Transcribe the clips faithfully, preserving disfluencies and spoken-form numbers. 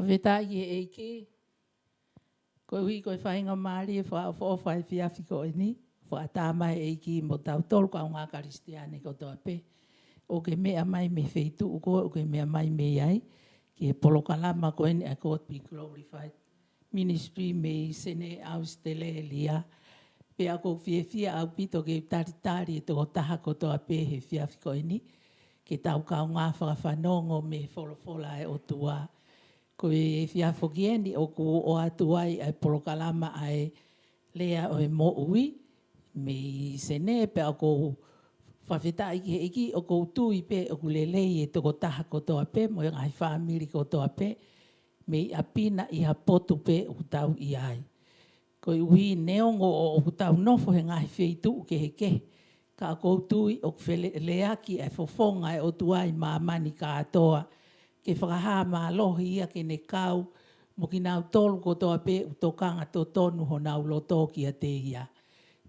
Fakafetaʻi ki he ʻEiki, koeʻuhi ko e faingamālie fakaʻofoʻofa he efiafi ko eni, fakaʻatā mai ʻEiki mo tautolu kaungā Kalisitiane kotoa pē ʻoku ke meʻa mai mei he feituʻu ko ē ʻoku ke meʻa mai mei ai, ki he polokalama ko eni ʻa e God Be Glorified Ministry mei Senē, ʻAositelēlia. Pea ʻoku ou fiefia ʻaupito ke u talitali e tokotaha kotoa pē he efiafi ko eni, ke tau kaungā fakafanongo mei he folofola ʻa e ʻOtua. Ko e efiafi ko eni ʻoku ʻoatu ai ʻa e polokalama ʻa e Lea ʻo e Moʻui mei Senē, pea ʻoku ou fakafetaʻi ki he ʻEiki, ʻoku ou tui pē ʻoku lelei e tokotaha kotoa pē mo e ngaahi fāmili kotoa pē mei ʻapi na ʻi ha potu pē ʻoku tau ʻi ai. Koeʻuhi neongo ʻoku tau nofo he ngaahi feituʻu kehekehe, ka ʻoku ou tui ʻoku feleleaki ʻa e fofonga ʻo e ʻOtua ʻi māmani kātoa, ke fakahā mālohi ia ke ne kau mo kinautolu kotoa pē ʻoku tokanga totonu honau loto kiate ia.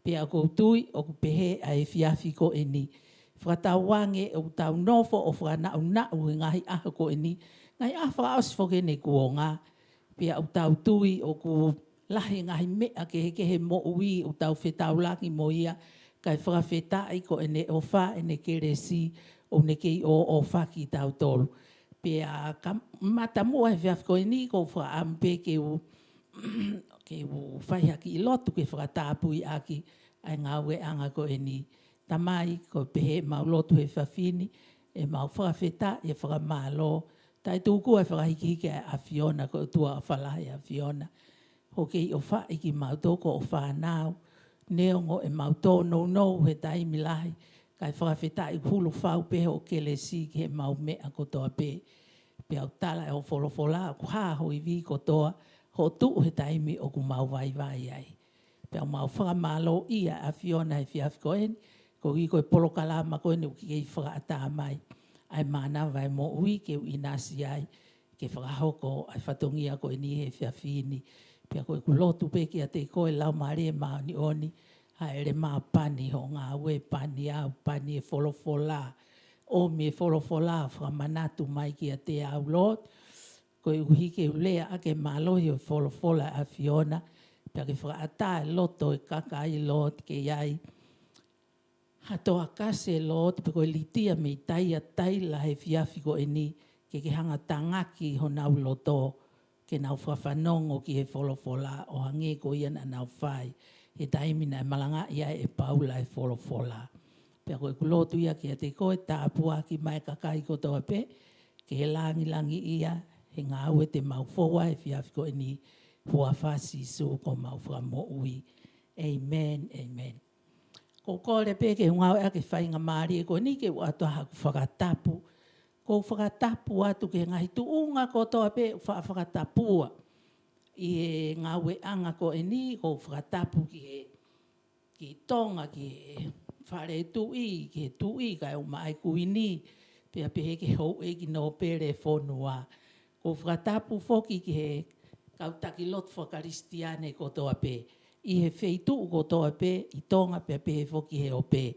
Pea ʻoku ou tui ʻoku pehē ʻa e efiafi ko eni. Fakatauange ʻoku tau nofo ʻo fakanaʻunaʻu he ngaahi ʻaho ko eni, ngaahi ʻaho fakaʻosi foki eni ʻo e kuonga. Pea ʻoku tau tui ʻoku lahi e ngaahi meʻa kehekehe moʻui ʻoku tau fetaulaki mo ia, kae fakafetaʻi ko ʻene ʻofa, ʻene kelesi, ʻoku ne kei ʻoʻofaki tautolu. Pea ka matamuʻa he efiafi ko eni, ʻoku ou fakaʻamu pē ke u, ke u fai ha kiʻi lotu ke fakatapuiʻaki ʻa e ngāueʻanga ko eni. Tamai, ko e pehē ʻemau lotu he efiafi ni, ʻemau fakafetaʻi, ʻe fakamālō, taʻetuku ʻa e fakahikihiki ʻa e ʻAfiona, ko e ʻOtua ʻofa lahi ʻAfiona. Hoʻo kei ʻofaʻi kimautolu ko hoʻo fānau, neongo ʻemau tōnounou he taimi lahi, kae fakafetaʻi ʻoku hulu fau pē hoʻo kelesi ki heʻemau meʻa kotoa pē. Pea ʻoku tala ʻe hoʻo folofola ʻoku hā ho ivi kotoa, hoʻo tuʻu he taimi ʻoku mau vaivai ai. Pea ʻoku mau fakamālōʻia ʻAfiona he efiafi ko eni, koeʻuhi ko e polokalama ko eni ʻoku kei fakaʻatā mai ʻa e mānava ʻo e moʻui ke u ʻinasi ai, ke fakahoko ʻa e fatongia ko eni he efiafi ni. Pea ko ʻeku lotu pē kiate koe Laumālie Māʻoniʻoni, hāʻele mai pani hoʻo ngāue, pani au, pani e folofola, ʻomi e folofola, fakamanatu mai kiate au, Lord, koeʻuhi ke u lea ʻaki e mālohi ʻo e folofola ʻa e ʻAfiona, pea ke fakaʻatā e loto ʻo e kakai, Lord, ke ʻi ai ha toakase, Lord, pe ko e litia mei Taiataila he efiafi ko eni, ke ke hanga ʻo tangaki honau loto, ke nau fakafanongo ki he folofola ʻo hangē ko ia naʻa nau fai he taimi naʻe malangaʻi ai ʻe Paula e folofola. Pea ko ʻeku lotu ia kiate koe, tāpuakiʻi mai e kakai kotoa pē, ke langilangiʻia he ngāue te mau fou ai he efiafi ko eni, huafa ʻo Sīsū ko homau Fakamoʻui. ʻĒmeni, ʻēmeni. ʻOku ou kole pē ke u ngāueʻaki e faingamālie ko eni ke u ʻoatu haʻaku fakatapu. ʻOku ou fakatapu atu ki he ngaahi tuʻunga kotoa pē ʻoku faʻa fakatapua ʻi he ngāueʻanga ko eni, ʻoku ou fakatapu ki he, ki Tonga, ki he Fale Tuʻi, ki he Tuʻi, kae ʻumaʻā e Kuini, pea pehē ki he houʻeiki nōpele e fonua. ʻOku ou fakatapu foki ki he kau taki lotu faka-Kalisitiane kotoa pē, ʻi he feituʻu kotoa pē, ʻi Tonga pea pehē foki he ope.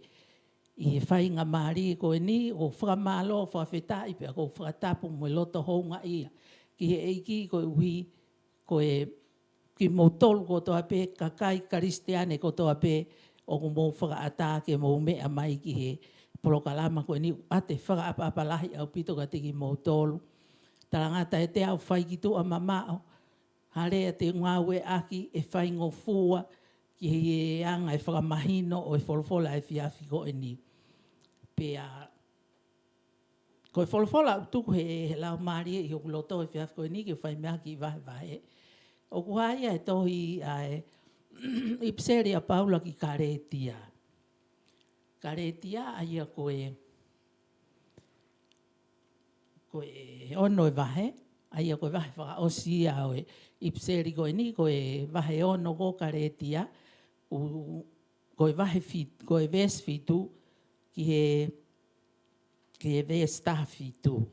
ʻI he faingamālie ko eni, ʻoku ou fakamālō, fakafetaʻi, pea ʻoku ou fakatapu mo e loto houngaʻia ki he ʻEiki koeʻuhi ko e kimoutolu kotoa pē, kakai Kalisitiane kotoa pē, ʻoku mou fakaʻatā ke mou meʻa mai ki he polokalama ko eni, ʻoku ʻoatu e fakaʻapaʻapa lahi ʻaupito kiate kimoutolu. Talangata ʻe te au fai ki tuʻa mamaʻo, hale ʻa e ngāueʻaki e faingofua ki he anga e fakamahino ʻo e folofola he efiafi ko eni. Pea ko e folofola ʻoku tuku he, he Laumālie ʻi hoku loto he efiafi ko eni ke fai mei ai e kiʻi vahevahe, ʻoku hā ia he tohi ʻa e ʻipiseli ʻa Paula ki Kalētia. Kalētia, ʻa ia ko e, ko e ono e vahe, ʻa ia ko e vahe fakaʻosi ia ʻo e ʻipiseli ko eni, ko e vahe ono ko Kalētia, ʻoku, ko e vahe fit-, ko e veesi fitu ki he, ki he veesi taha fitu.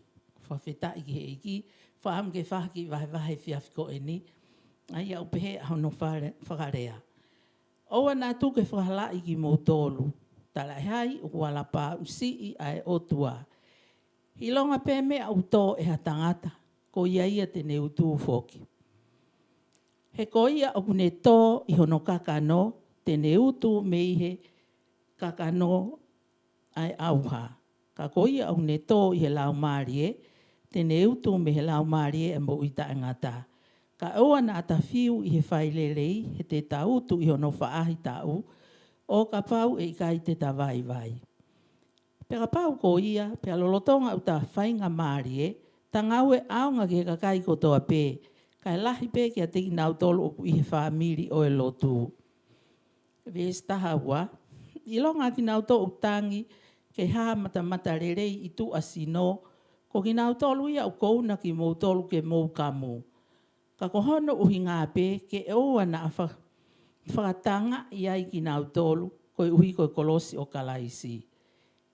Fakafetaʻi ki he ʻEiki, fakaʻamu ke fakahā e kiʻi vahevahe he efiafi ko eni, ʻa ia ʻoku pehē ʻa hono fale-, fakalea. ʻOua naʻa tuku ke fakahalaʻi kimoutolu, talaʻehai ʻoku ala pāʻusiʻi ʻa e ʻOtua. ʻIlonga pē meʻa ʻoku tō ʻe ha tangata, ko ia ia te ne utu foki. He ko ia ʻoku ne tō ʻi hono kakano, te ne utu mei he kakano ʻa e ʻauha. Ka ko ia ʻoku ne tō ʻi he Laumālie, te ne utu mei he Laumālie ʻa e moʻui taʻengata. Kae ʻoua naʻa ta fiu ʻi he fai lelei, he te ta utu ʻi hono faʻahitaʻu, ʻo kapau ʻe ʻikai te ta vaivai. Pea kapau ko ia, pea lolotonga ʻoku ta faingamālie, ta ngāue ʻaonga ki he kakai kotoa pē, kae lahi pē kiate kinautolu ʻoku ʻi he fāmili ʻo e lotu. Veesi taha ua, ʻilonga kinautolu ʻoku tangi ke hā matamatalelei ʻi tuʻa sino, ko kinautolu ia ʻoku kouna kimoutolu ke mou kamu. Ka ko hono ʻuhinga pē ke ʻoua naʻa fa-, fakatangaʻi ai kinautolu, koeʻuhi ko e kolosi ʻo Kalaisi.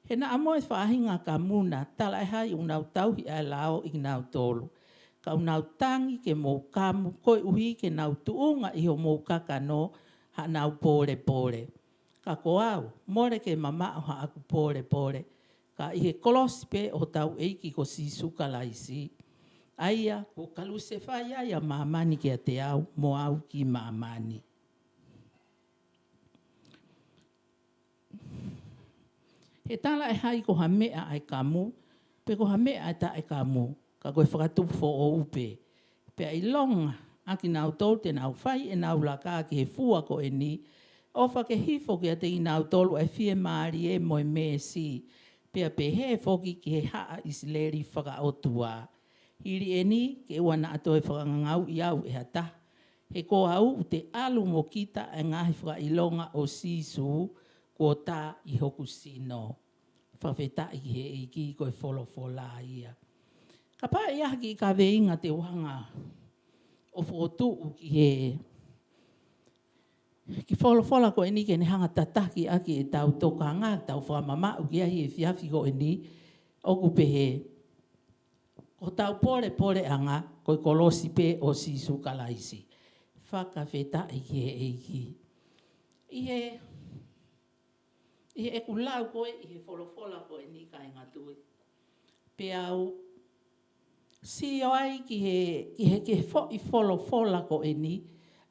He naʻa mo e faʻahinga kamu na, talaʻehai ʻoku nau tauhi ʻa e lao ʻi kinautolu. Ka ʻoku nau tangi ke mou kamu, koeʻuhi ke nau tuʻunga ʻi homou kakano haʻanau pōlepole. Ka ko au, mole ke mamaʻo haʻaku pōlepole, ka ʻi he kolosi pē ʻo hotau ʻEiki ko Sīsū Kalaisi. ʻA ia, kuo kalusefai ai ʻa māmani kiate au, mo au ki māmani. He talaʻehai ko ha meʻa ʻa e kamu, pe ko ha meʻa ʻa e taʻekamu, ka ko e fakatupu foʻou pē. Pea ʻilonga ʻa kinautolu te nau fai ʻenau laka ki he fua ko eni, ʻofa ke hifo kiate kinautolu ʻa e fiemālie mo e meesi, pea pehē foki ki he haʻa ʻIsileli fakaʻotua. Hili eni, ke ʻoua naʻa toe fakangangauʻi au ʻe ha taha, he ko au ʻoku te ʻalu mo kita ʻa e ngaahi fakaʻilonga ʻo Sīsū, kuo tā ʻi hoku sino. Fakafetaʻi ki he ʻEiki, ko e folofola ia. Kapau ʻe ʻi ai ha kiʻi kaveinga te u hanga ʻo fokotuʻu ki he kiʻi folofola ko eni ke ne hanga tataki ʻaki ʻetau tokanga, tau fakamamaʻu ki ai he efiafi ko eni, ʻoku pehē, ko hotau pōlepoleʻanga, ko e kolosi pē ʻo Sīsū Kalaisi. Fakafetaʻi ki he ʻEiki. ʻI he, ʻi heʻeku lau ko ē ʻi he folofola ko eni, kāinga tui, pea u sio ai ki he, ki he, ki he foʻi folofola ko eni,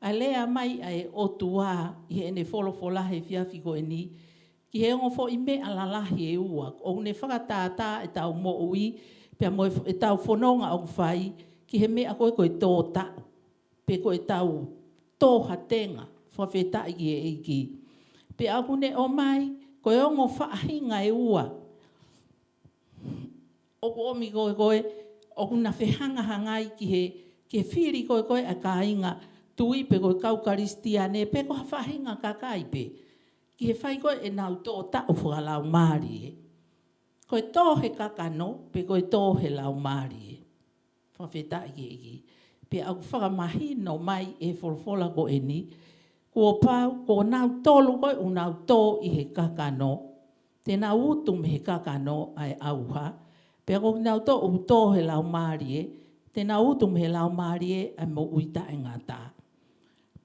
ʻa e lea mai ʻa e ʻOtua ʻi heʻene folofola he efiafi ko eni, ki he ongo foʻi meʻa lalahi ʻe ua, ʻoku ne fakatātā ʻetau moʻui, pea mo e, ʻetau fononga ʻoku fai, ki he meʻa ko ē ko e tō taʻu, pe ko ʻetau tō ha tenga, fakafetaʻi ki he ʻEiki. Pea ʻoku ne ʻomai, ko e ongo faʻahinga ʻe ua, ʻoku ʻomi ko ē, ko ē, ʻoku na fehangahangai ki he, ki he fili ko ē, ko ē ʻa e kāinga tui pe ko e kau Kalisitiane, pe ko ha faʻahinga kakai pē. Ki he fai ko ē ʻenau tō taʻu fakalaumālie. Ko e tō he kakano, pe ko e tō he laumālie. Fakafetaʻi ki he ʻEiki. Pea ʻoku fakamahino mai ʻe he folofola ko eni, kuo pau, ko kinautolu ko ē ʻoku nau tō ʻi he kakano, te nau utu mei he kakano ʻa e ʻauha. Pea ko kinautolu ʻoku tō he laumālie, te nau utu mei he laumālie ʻa e moʻui taʻengata.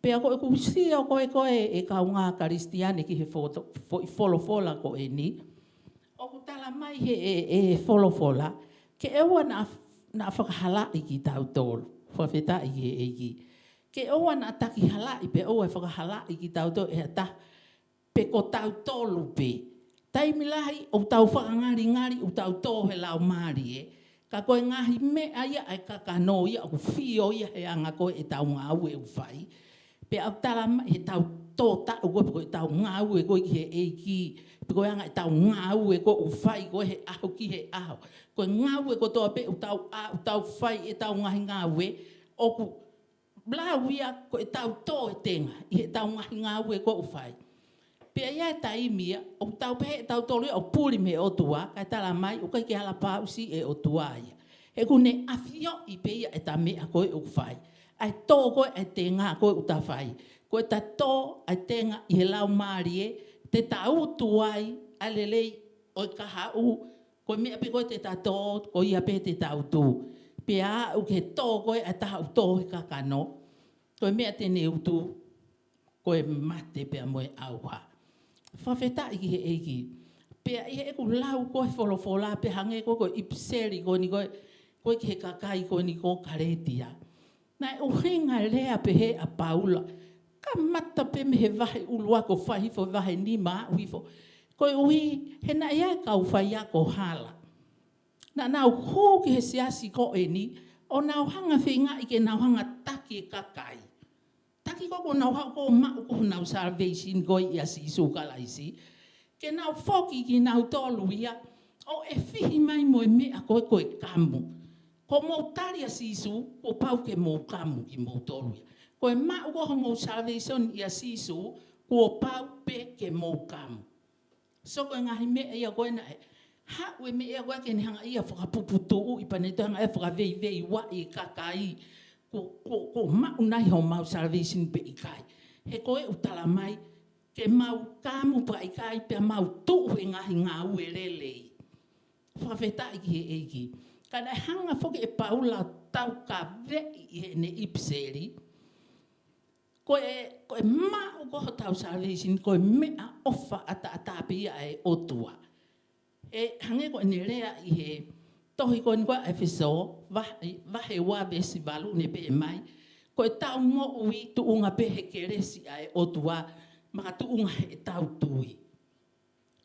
Pea ko ʻeku sio ko ē, ko ē ʻe kaungā Kalisitiane ki he foto-, foʻi folofola ko eni, ʻoku tala mai he ʻe, ʻe folofola, ke ʻoua naʻa, naʻa fakahalaʻi kitautolu. Fakafetaʻi ki he ʻEiki. Ke ʻoua naʻa takihalaʻi pe ʻoua ʻe fakahalaʻi kitautolu ʻe ha taha, pe ko tautolu pē. Taimi lahi ʻoku tau fakangalingali ʻoku tau tō he laumālie, ka ko e ngaahi meʻa ia ʻa e kakano ia ʻoku fio ia he anga ko ē ʻetau ngāue ʻoku fai. Pea ʻoku tala mai heʻetau tō taʻu ko ē, pe ko ʻetau ngāue ko ē ki he ʻEiki, pe ko e anga ʻetau ngāue ko ē ʻoku fai ko ē he ʻaho ki he ʻaho. Ko e ngāue kotoa pē ʻoku tau, ʻa, ʻoku tau fai ʻetau ngaahi ngāue, ʻoku lau ia ko ʻetau tō e tenga ʻi heʻetau ngaahi ngāue ko ē ʻoku fai. Pea ʻi ai e taimi ia, ʻoku tau pehē ʻe tautolu ia ʻoku puli mei he ʻOtua, kae tala mai, ʻoku ʻikai ke ala pāusi ʻe he ʻOtua ia. He ʻoku ne ʻafioʻi pē ia ʻeta meʻa ko ē ʻoku fai. ʻA e tō ko ē ʻa e tenga ko ē ʻoku ta fai. Ko ʻeta tō ʻa e tenga ʻi he laumālie, te ta utu ai ʻa e lelei ʻo e kahaʻu, ko e meʻa pē ko ē te ta tō, ko ia pē te ta utu. Pea aʻu ki he tō ko ē ʻa e taha ʻoku tō he kakano, ko e meʻa te ne utu, ko e mate pea mo e ʻauha. Fakafetaʻi ki he ʻEiki. Pea ʻi heʻeku lau ko ē folofola, pea hangē ko ē ko e ʻipiseli ko eni ko ē ko ē ki he kakai ko eni ko Kalētia. Naʻe ʻuhinga e lea pehē ʻa Paula, kamata pē mei he vahe ʻuluaki ʻo fai hifo vahe nima ʻo aʻu hifo. Koeʻuhi, he naʻe ʻi ai e kau faiako hala. Naʻa nau hū ki he siasi ko eni, ʻo nau hanga feingaʻi ke nau hanga taki e kakai. Taki ko ē kuo nau haʻu ʻo maʻu ko honau salvation ko ē ʻia Sīsū Kalaisi. Ke nau foki kinautolu ia, ʻo ʻe fihi mai mo e meʻa ko ē ko e kamu. Ko hoʻomou tali ʻa Sīsū, kuo pau ke mou kamu kimoutolu ia. Ko e maʻu ko ē hoʻomou salvation ʻia Sīsū, kuo pau pē ke mou kamu. So ko e ngaahi meʻa ia ko ē naʻe haʻu e meʻa ia ko ē ke ne hanga ia ʻo fakapuputuʻuʻi pea ne toe hanga ia ʻo fakaveiveiuaʻi e kakai. Kuo, kuo, kuo maʻu nai homau salvation pe ʻikai. He ko e ʻuhinga tala mai, ke mau kamu pe ʻikai pea mau tuʻu he ngaahi ngāue lelei. Fakafetaʻi ki he ʻEiki. Ka naʻe hanga foki ʻe Paula ʻo taukaveʻi ʻi heʻene ʻipiseli. Ko e, ko e maʻu ko ē hotau salvation, ko e meʻaʻofa ʻataʻatā pē ia ʻa e ʻOtua. ʻE hangē ko ʻene lea ʻi he tohi ko eni ko ē ʻa ʻEfesō, vahe, vahe ua veesi valu, ne pehē mai, ko ʻetau moʻui tuʻunga pē he kelesi ʻa e ʻOtua, makatuʻunga heʻetau tui.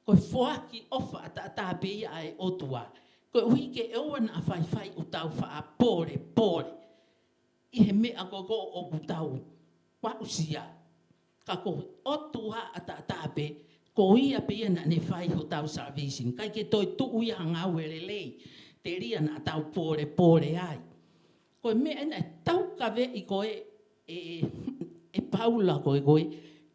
Ko e foaki ʻofa ʻataʻatā pē ia ʻa e ʻOtua. Koeʻuhi ke ʻoua naʻa faifai ʻo tau faʻa polepole ʻi he meʻa ko ē ʻoku tau aʻusia. Ka ko e ʻOtua ʻataʻatā pē, ko ia pē ia naʻa ne fai hotau salvation. ʻIkai ke toe tuʻu ia ha ngāue lelei, telia naʻa tau polepole ai. Ko e meʻa ena ʻe taukaveʻi ko ē ʻe, ʻe Paula ko ē ko ē,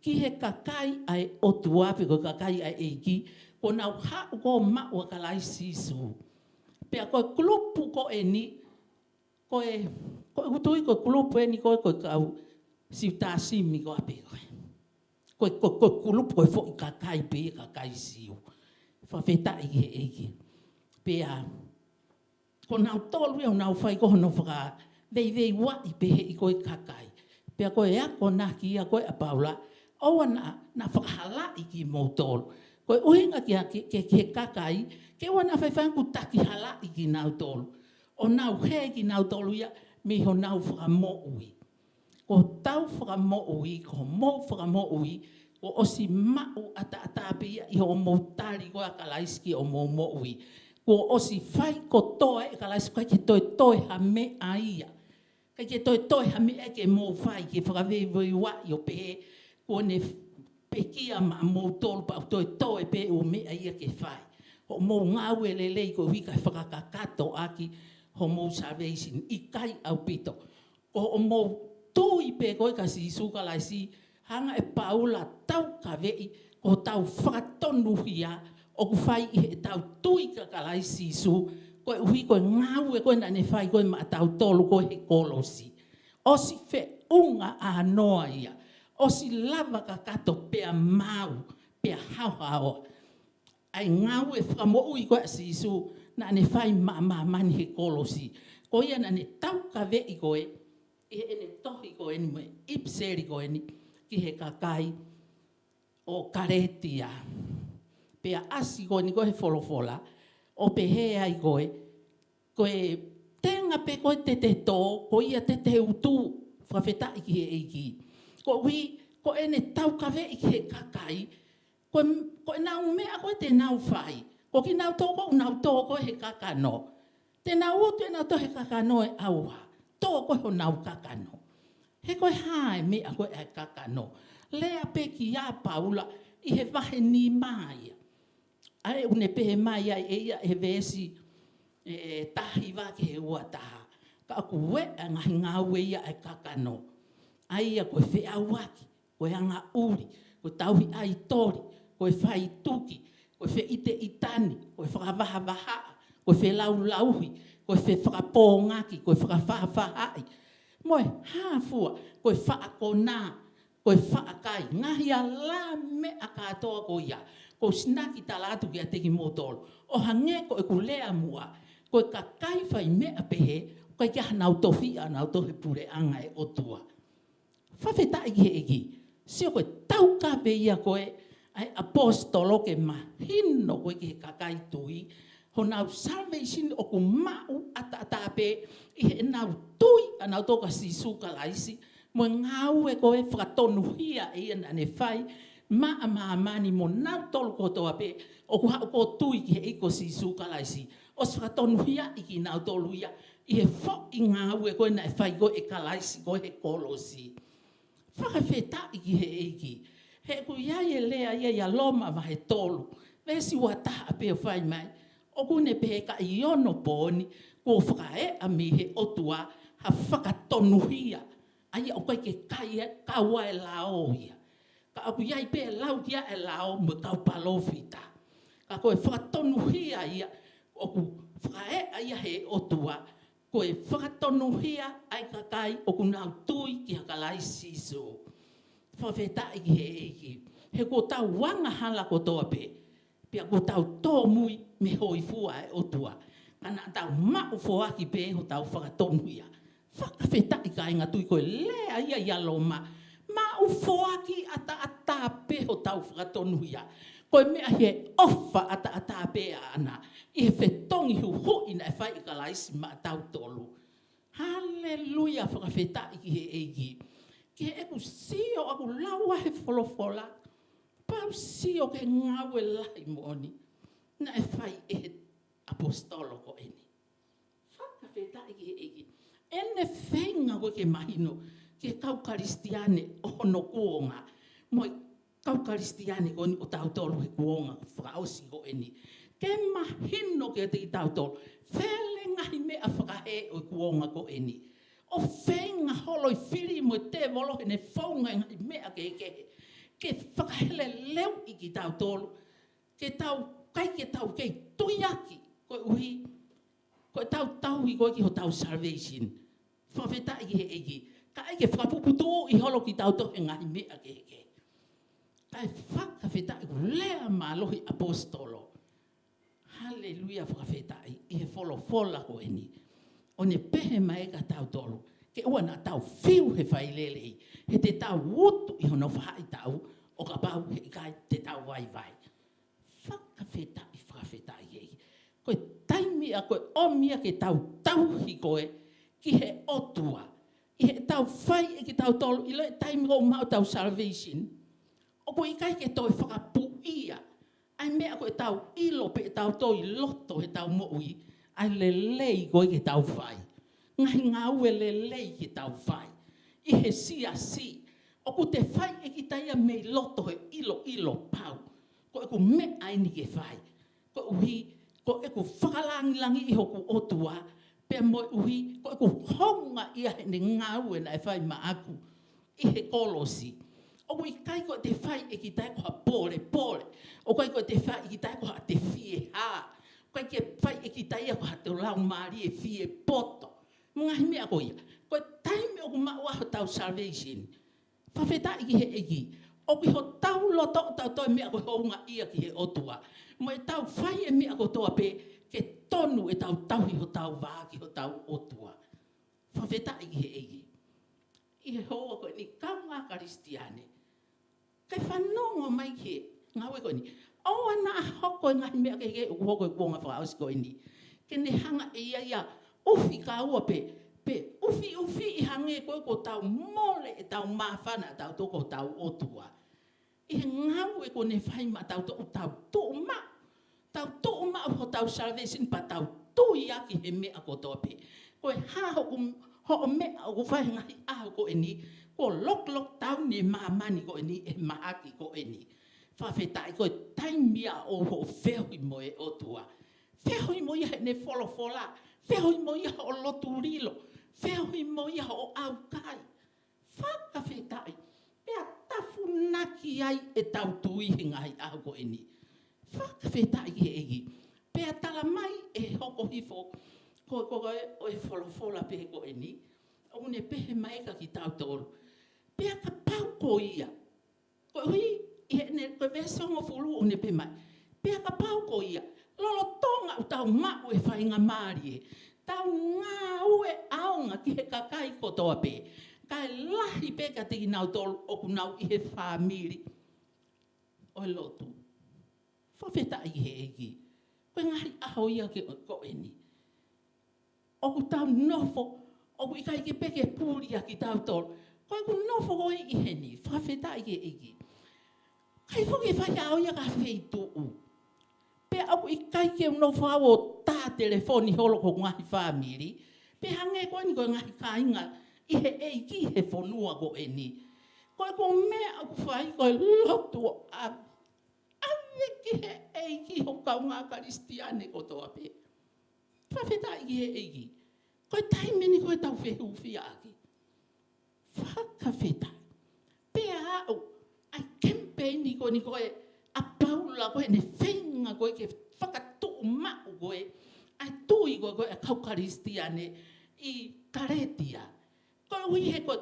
ki he kakai ʻa e ʻOtua pe ko e kakai ʻa e ʻEiki, kuo nau haʻu ʻo maʻu ʻa Kalaisi Sīsū. Pea ko e kulupu ko eni, ko e, ko e ʻutu ʻi ko e kulupu eni ko ē, ko e kau Siutasi mo e kau ʻapi ko ē. Ko e, ko e, ko e kulupu ko e foʻi kakai pē ia, kakai Siu. Fakafetaʻi ki he ʻEiki. Pea ko nautolu ia ʻoku nau fai ko hono fakaveiveiuaʻi pē ʻe he ʻEiki ko e kakai. Pea ko e akonaki ia ko ē ʻa Paula, ʻoua naʻa, naʻa fakahalaʻi kimoutolu. Ko e ʻuhinga ki he, ki, ki, ki he kakai, ke ʻoua naʻa faifai ʻoku takihalaʻi kinautolu. ʻO nau hē kinautolu ia mei honau fakamoʻui. Ko hotau fakamoʻui, ko homou fakamoʻui, kuo ʻosi maʻu ʻataʻatā pē ia ʻi hoʻomou tali ko ē ʻa Kalaisi ki hoʻomou moʻui. Kuo ʻosi fai kotoa ʻe Kalaisi, ʻikai ke toe toe ha meʻa ia. ʻIkai ke toe toe ha meʻa ke mou fai ke fakaveiveiuaʻi ʻo pehē kuo ne pekia maʻamoutolu pea toe toe pē ʻū meʻa ia ke fai. Hoʻomou ngāue lelei koeʻuhi kae fakakakato ʻaki homou salvation, ʻikai ʻaupito. Ko hoʻomou tui pē ko ē kia Sīsū Kalaisi, hanga ʻe Paula ʻo taukaveʻi, ko hotau fakatonuhia ʻoku fai ʻi heʻetau tui kia Kalaisi Sīsū, koeʻuhi ko e ngāue ko ē naʻa ne fai ko ē maʻatautolu ko ē he kolosi. ʻOsi feʻunga ʻānoa ia, ʻosi lava kakato pea maau, pea haohaoa ʻa e ngāue fakamoʻui ko ē ʻa Sīsū naʻa ne fai maʻa māmani he kolosi. Ko ia naʻa ne taukaveʻi ko ē ʻi heʻene tohi ko eni mo e ʻipiseli ko eni ki he kakai ʻo Kalētia. Pea ʻasi ko eni ko ē he folofola, ʻo pehē ai ko ē, ko e tenga pē ko ē te te tō, ko ia te te utu. Fakafetaʻi ki he ʻEiki. Koeʻuhi, ko ʻene taukaveʻi ki he kakai, ko e, ko ʻenau meʻa ko ē te nau fai. Ko kinautolu ʻoku nau tō ko ē he kakano. Te nau utu ʻenau tō he kakano ʻe ʻauha. Tō ko ē honau kakano. He ko e hā e meʻa ko ē ʻa e kakano? Lea pē ki ai ʻa Paula ʻi he vahe nima ia. ʻA ē ʻoku ne pehē mai ai ʻe ia he veesi, ē, taha hiva ki he ua taha. Ka ʻoku ʻi ai e ngaahi ngāue ia ʻa e kakano. ʻA ia ko e feʻauaki, ko e angaʻuli, ko e tauhi ʻaitoli, ko e faituki, ko e feʻiteʻitani, ko e fakavahavahaʻa, ko e felaulauhi, ko e fefakapōngaki, ko e fakafaʻafaʻahi. Mo e hā fua, ko e faʻa konā, ko e faʻa kai, ngaahi ala meʻa kātoa ko ia, ʻoku ou sinaki tala atu kiate kimoutolu. ʻO hangē ko ʻeku lea muʻa, ko e kakai fai meʻa pehē, ʻoku ʻikai ke ʻi ai hanau tofiʻa, nau tō he puleʻanga ʻo e ʻOtua. Fakafetaʻi ki he ʻEiki. Sio ko e taukave ia ko ē ʻa e ʻaposetolo ke mahino ko ē ki he kakai tui, honau salvation ʻoku maʻu ʻata taʻataʻa pē ʻi heʻenau tui ʻanautolu kia Sīsū Kalaisi, mo e ngāue ko ē fakatonuhia ʻe ia naʻa ne fai maʻa māmani mo nautolu kotoa pē ʻoku haʻu ʻo tui ki he ʻEiki ko Sīsū Kalaisi. ʻOsi fakatonuhiaʻi kinautolu ia ʻi he foʻi ngāue ko ē naʻe fai ko ē ʻe Kalaisi ko ē he kolosi. Fakafetaʻi ki he ʻEiki. He ʻoku ʻi ai e lea ia ʻia Loma vahe tolu, veesi ua taha pē ʻoku fai mai, ʻoku ne pehē ka ʻi onopooni kuo fakaeʻa mei he ʻOtua ha fakatonuhia, ʻa ia ʻoku ʻikai ke kai e kau ʻa e lao ia. Ka ʻoku ʻi ai pē lau kia e lao mo e kau palōfita. Ka ko e fakatonuhia ia ʻoku fakaeʻa ia he ʻOtua, ko e fakatonuhia ʻa e kakai ʻoku nau tui kia Kalaisi Sīsū. Fakafetaʻi ki he ʻEiki. He kuo tau angahala kotoa pē, pea kuo tau tōmui mei he hōifua ʻa e ʻOtua. Ka naʻa tau maʻu foaki pē hotau fakatonuhia. Fakafetaʻi kāinga tui, ko e lea ia ʻia Loma. Maʻu foaki ʻataʻatā pē hotau fakatonuhia. Ko e meʻa ʻi he ʻofa ʻataʻatā pē ʻaʻana ʻi he fetongi huhuʻi naʻe fai ʻe Kalaisi maʻatautolu. Haleluia, fakafetaʻi ki he ʻEiki. Ki heʻeku sio ʻaku lau ʻa e folofola, pea u sio ki he ngāue lahi moʻoni naʻe fai ʻe he ʻaposetolo ko eni. Fakafetaʻi ki he ʻEiki. ʻEne feinga ko ē ke mahino ki he kau Kalisitiane ʻo hono kuonga, mo e kau Kalisitiane ko eni ʻo tautolu he kuonga fakaʻosi ko eni. Ke mahino kiate kitautolu, fele ngaahi meʻa fakahē ʻo e kuonga ko eni. ʻO feinga holo ʻa e fili mo e tēvolo heʻene founga e ngaahi meʻa kehekehe ke fakaheleleuʻi kitautolu, ke tau, ʻikai ke tau kei tuiaki koeʻuhi ko ʻetau tauhi ko ē ki hotau salvation. Fakafetaʻi ki he ʻEiki. Kae ʻai ke fakapuputuʻuʻi holo kitautolu he ngaahi meʻa kehekehe. Kae fakafetaʻi, lea mālohi ʻaposetolo. Haleluia, fakafetaʻi, ʻi he folofola ko eni. ʻO ne pehē mai kia tautolu, ke ʻoua naʻa tau fiu he failelei, he te tau utu ʻi hono faʻahitaʻu, ʻo kapau he ʻikai te tau vaivai. Fakafetaʻi, fakafetaʻi ʻEiki. Ko e taimi ia, ko e ʻomi ia ke tau tauhi ko ē ki he ʻOtua. ʻI heʻetau fai ʻe kitautolu, ʻi he taimi ʻoku maʻu ai ʻetau salvation, ʻoku ʻikai ke toe fakapuʻia ʻa e meʻa ko ʻetau ʻilo pe ʻetau toe ʻi loto heʻetau moʻui, ʻa e lelei ko ē ke tau fai. Ngaahi ngāue lelei ke tau fai ʻi he siasi. ʻOku te fai ʻe kita ia mei loto he ʻiloʻilo pau. Ko ʻeku meʻa eni ke fai. Koeʻuhi ko ʻeku fakalangilangiʻi hoku ʻOtua, pea mo e ʻuhi ko ʻeku houngaʻia heʻene ngāue naʻe fai maʻaku ʻi he kolosi. ʻOku ʻikai ko ʻete fai ʻe kita ia ko ha polepole. ʻOku ʻikai ko ʻete fai ʻe kita ia ko haʻate fiehā. ʻOku ʻikai ke fai ʻe kita ia ko haʻate laumālie fiepoto. Mo e ngaahi meʻa ko ia. Ko e taimi ʻoku maʻu ai hotau salvation, fakafetaʻi ki he ʻEiki, ʻoku ʻi hotau loto ʻo tau toe meʻa ko e houngaʻia ki he ʻOtua. Mo ʻetau fai e meʻa kotoa pē ke tonu ʻetau tauhi hotau vā ki hotau ʻOtua. Fakafetaʻi ki he ʻEiki. ʻI he houa ko eni, kaungā Kalisitiane, ke fanongo mai ki he ngāue ko eni. ʻOua naʻa hoko e ngaahi meʻa kehekehe ʻoku hoko he kuonga fakaʻosi ko eni ke ne hanga ʻe ia ia ʻufi kaua pē, pe ʻufiʻufi ʻi hangē ko ē kuo tau mole ʻetau māfana ʻatautolu ki hotau ʻOtua. ʻI he ngāue kuo ne fai maʻatautolu, tau tuʻu maʻu, tau tuʻu maʻu hotau salvation pea tau tuiaki he meʻa kotoa pē. Ko e hā hoʻo, hoʻo meʻa ʻoku fai he ngaahi ʻaho ko eni, kuo lockdown e māmani ko eni ʻe he mahaki ko eni. Fakafetaʻi, ko e taimi ia ʻo hoʻo feohi mo e ʻOtua. Feohi mo ia heʻene folofola, feohi mo ia hoʻo lotu lilo, feohi mo ia hoʻo ʻaukai. Fakafetaʻi. Pea tafunaki ai ʻetau tui he ngaahi ʻaho ko eni. Fakafetaʻi ki he ʻEiki. Pea tala mai ʻe he hoko hifo ko, ko, ko e, ʻo e folofola pē ko eni, ʻoku ne pehē mai kia kitautolu, pea kapau ko ia, koeʻuhi ʻi heʻene, ko e veesi hongofulu ʻoku ne pehē mai, pea kapau ko ia, lolotonga ʻoku tau maʻu e faingamālie, tau ngāue ʻaonga ki he kakai kotoa pē, kae lahi pē kiate kinautolu ʻoku nau ʻi he fāmili ʻo e lotu. Fakafetaʻi ki he ʻEiki. Ko e ngaahi ʻaho ia ke, ko eni. ʻoku tau nofo, ʻoku ʻikai ke pē ke puli ʻa kitautolu. Ko ʻeku nofo ko ē ʻi heni, fakafetaʻi ki he ʻEiki. ʻIkai foki ke fai ʻa au ia ki ha feituʻu. Pea ʻoku ʻikai ke u nofo au ʻo tā telefoni holo ki hoku ngaahi fāmili. Pea hangē ko eni ko e ngaahi kāinga ʻi he ʻEiki he fonua ko eni. Ko ʻeku meʻa ʻoku fai ko e lotu ʻo ʻave, ʻave ki he ʻEiki hoku kaungā Kalisitiane kotoa pē. Fakafetaʻi ki he ʻEiki. Ko e taimi eni ko ē ʻoku tau fehūfiaʻaki. Fakafetaʻi. Pea aʻu ʻa e kemipeini ko eni ko ē ʻa Paula ko ē ʻene feinga ko ē ke fakatuʻumaʻu ko ē ʻa e tui ko ē ʻa e kau Kalisitiane ʻi Kalētia. Koeʻuhi he ko e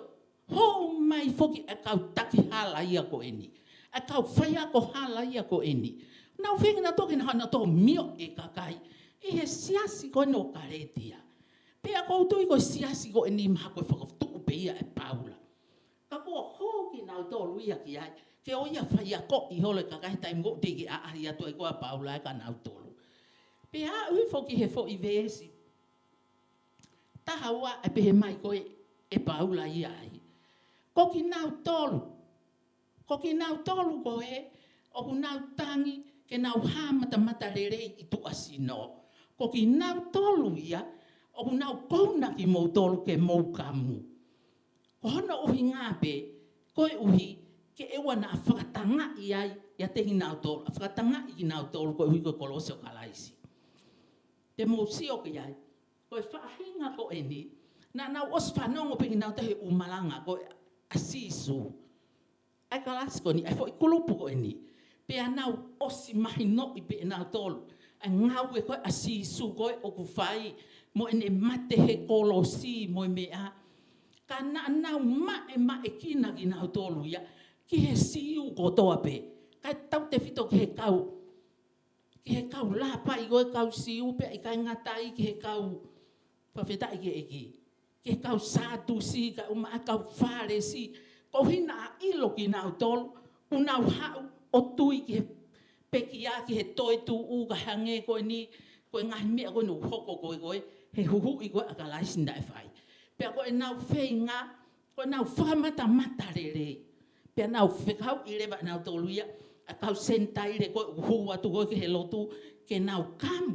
hou mai foki ʻa e kau taki hala ia ko eni, ʻa e kau faiako hala ia ko eni. Nau feinga nautolu ke nau hanga ʻo mioʻi e kakai ʻi he siasi ko eni ʻo Kalētia. Pea ʻoku ou tui ko e siasi ko eni mahalo ko e fakatuʻu pē ia ʻe Paula. Ka kuo hoko kinautolu ia ki ai, ke ʻoua ʻe faiakoʻi holo e kakai he taimi ko ē ʻoku teʻeki ke ʻaʻahi atu ai ko ē ʻa Paula ʻe kinautolu. Pea aʻu hifo ki he foʻi veesi taha ua ʻe pehē mai ko ē ʻe Paula ia ai. Ko kinautolu, ko kinautolu ko ē ʻoku nau tangi ke nau hā matamata lelei ʻi tuʻasino. Ko kinautolu ia ʻoku nau kouna kimoutolu ke mou kamu. Ko hono ʻuhinga pē, koeʻuhi ke ʻoua naʻa fakatangaʻi ai ʻiate kinautolu, ʻa fakatangaʻi kinautolu koeʻuhi ko e kolosi ʻo Kalaisi. Te mou sio ki ai, ko e faʻahinga ko eni, naʻa nau ʻosi fanongo pē kinautolu he ʻū malanga ko ē ʻa Sīsū. ʻA e kalasi ko eni, ʻa e foʻi kulupu ko eni. Pea nau ʻosi mahinoʻi pē ʻe nautolu ʻa e ngāue ko ē ʻa Sīsū ko ē ʻoku fai, mo ʻene mate he kolosi mo e meʻa. Ka naʻa nau maʻemaʻekina kinautolu ia ki he Siu kotoa pē. Kae tautefito ki he kau, ki he kau lāpai ko ē kau Siu pea ʻikai ngata ai ki he kau, fakafetaʻi ki he ʻEiki, ki he kau Sātusi, kae ʻumaʻā e kau Fālesi. Koeʻuhi naʻa ʻilo kinautolu ʻoku nau haʻu ʻo tui ki he pekia, ki he toetuʻu, ka hangē ko eni, ko e ngaahi meʻa ko eni ʻoku hoko ko ē, ko ē he huhuʻi ko ē ʻa Kalaisi naʻe fai. Pea ko ʻenau feinga, ko ʻenau fakamatamata lelei. Pea nau fekauʻi leva ʻe nautolu ia ʻa e kau Senitaile ko ē ʻoku hū atu ko ē ki he lotu, ke nau kamu,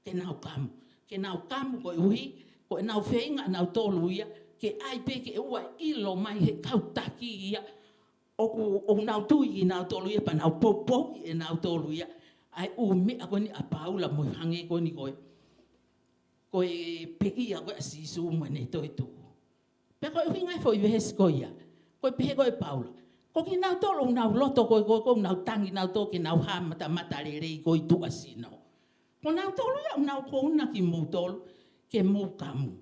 ke nau kamu, ke nau kamu koeʻuhi ko ʻenau feinga ʻa nautolu ia ke ʻai pē ke ʻoua ʻe ʻilo mai he kau taki ia ʻoku, ʻoku nau tui kinautolu ia, pea nau poupouʻi ʻe nautolu ia ʻa e ʻū meʻa ko eni ʻa Paula mo e hangē ko eni ko ē, ko e pekia ko ē ʻa Sīsū mo ʻene toetuʻu. Pea ko e ʻuhinga e foʻi veesi ko ia, ko e pehē ko ē ʻe Paula, ko kinautolu ʻoku nau loto ko ē, ko ē ʻoku nau tangi nautolu ke nau hā matamata lelei ko ē ʻi tuʻasino. Ko nautolu ia ʻoku nau kouna kimoutolu ke mou kamu.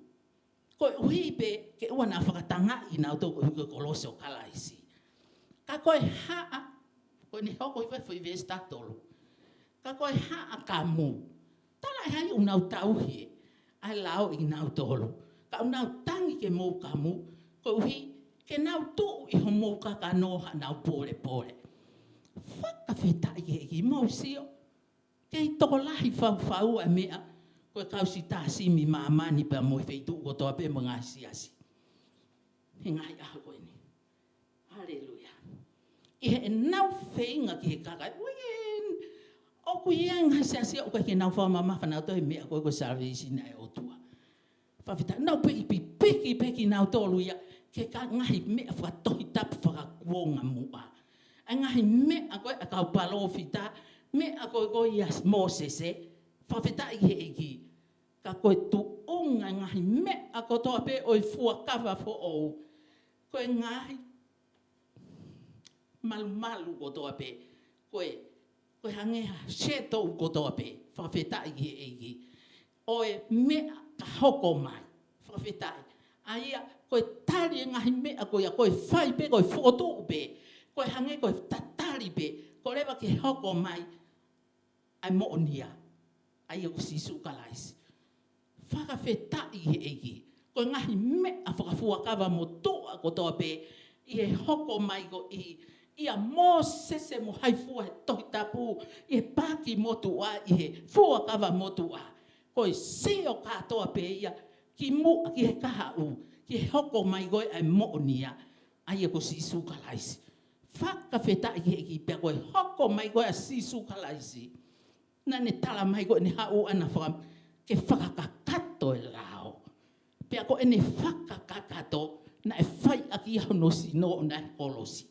Koeʻuhi pē ke ʻoua naʻa fakatangaʻi nautolu koeʻuhi ko e kolosi ʻo Kalaisi. Ka ko e hā, ko ʻene hoko hifo e foʻi veesi taha tolu. Ka ko e hā ʻa kamu? Talaʻehai ʻoku nau tauhi ʻa e lao ʻi kinautolu. Ka ʻoku nau tangi ke mou kamu, koeʻuhi ke nau tuʻu ʻi homou kakano haʻanau pōlepole. Fakafetaʻi ki he ʻEiki, mou sio. Kei tokolahi faufau ʻa e meʻa, ko e kau sitāsimi māmani pea mo e feituʻu kotoa pē mo e ngaahi siasi he ngaahi ʻaho ko eni. Haleluia. ʻI heʻenau feinga ki he kakai, ʻoku ʻi ai e ngaahi siasi ʻoku ʻikai ke nau fakamamafa nautolu he meʻa ko ē ko e salvation ʻa e ʻOtua. Fakafetaʻi, nau piki, piki, piki nautolu ia ki he ngaahi meʻa fakatohitapu fakakuonga muʻa. ʻA e ngaahi meʻa ko ē ʻa e kau palōfita, meʻa ko ē ko ia ʻa Mōsese, fakafetaʻi ki he ʻEiki. Ka ko e tuʻunga e ngaahi meʻa kotoa pē ʻo e fuakava foʻou, ko e ngaahi malumalu kotoa pē, ko e, ko e hangē ha shadow kotoa pē, fakafetaʻi ki he ʻEiki, ʻo e meʻa ka hoko mai. Fakafetaʻi. ʻA ia, ko e tali e ngaahi meʻa ko ia, ko e fai pē, ko e fokotuʻu pē, ko e hangē ko e tatali pē, ko e lava ke hoko mai ʻa e moʻonia, ʻa ia ko Sīsū Kalaisi. Fakafetaʻi he ʻEiki. Ko e ngaahi meʻa fakafuakava motuʻa kotoa pē ʻi he hoko mai ko ē ʻia Mōsese mo hai fua he Tohi Tapu, ʻi he paaki motuʻa, ʻi he fuakava motuʻa. Ko ko e sio kātoa pē ia ki muʻa ki he kahaʻu, ki he hoko mai ko ē ʻa e moʻoni ia, ʻa ia ko Sīsū Kalaisi. Fakafetaʻi ki he ʻEiki, pea ko e hoko mai ko ē ʻa Sīsū Kalaisi, naʻa ne tala mai ko ʻene haʻu ʻana faka-, ke fakakakato e lao. Pea ko ʻene fakakakato, naʻe fai ʻaki ia hono sino ʻona he kolosi.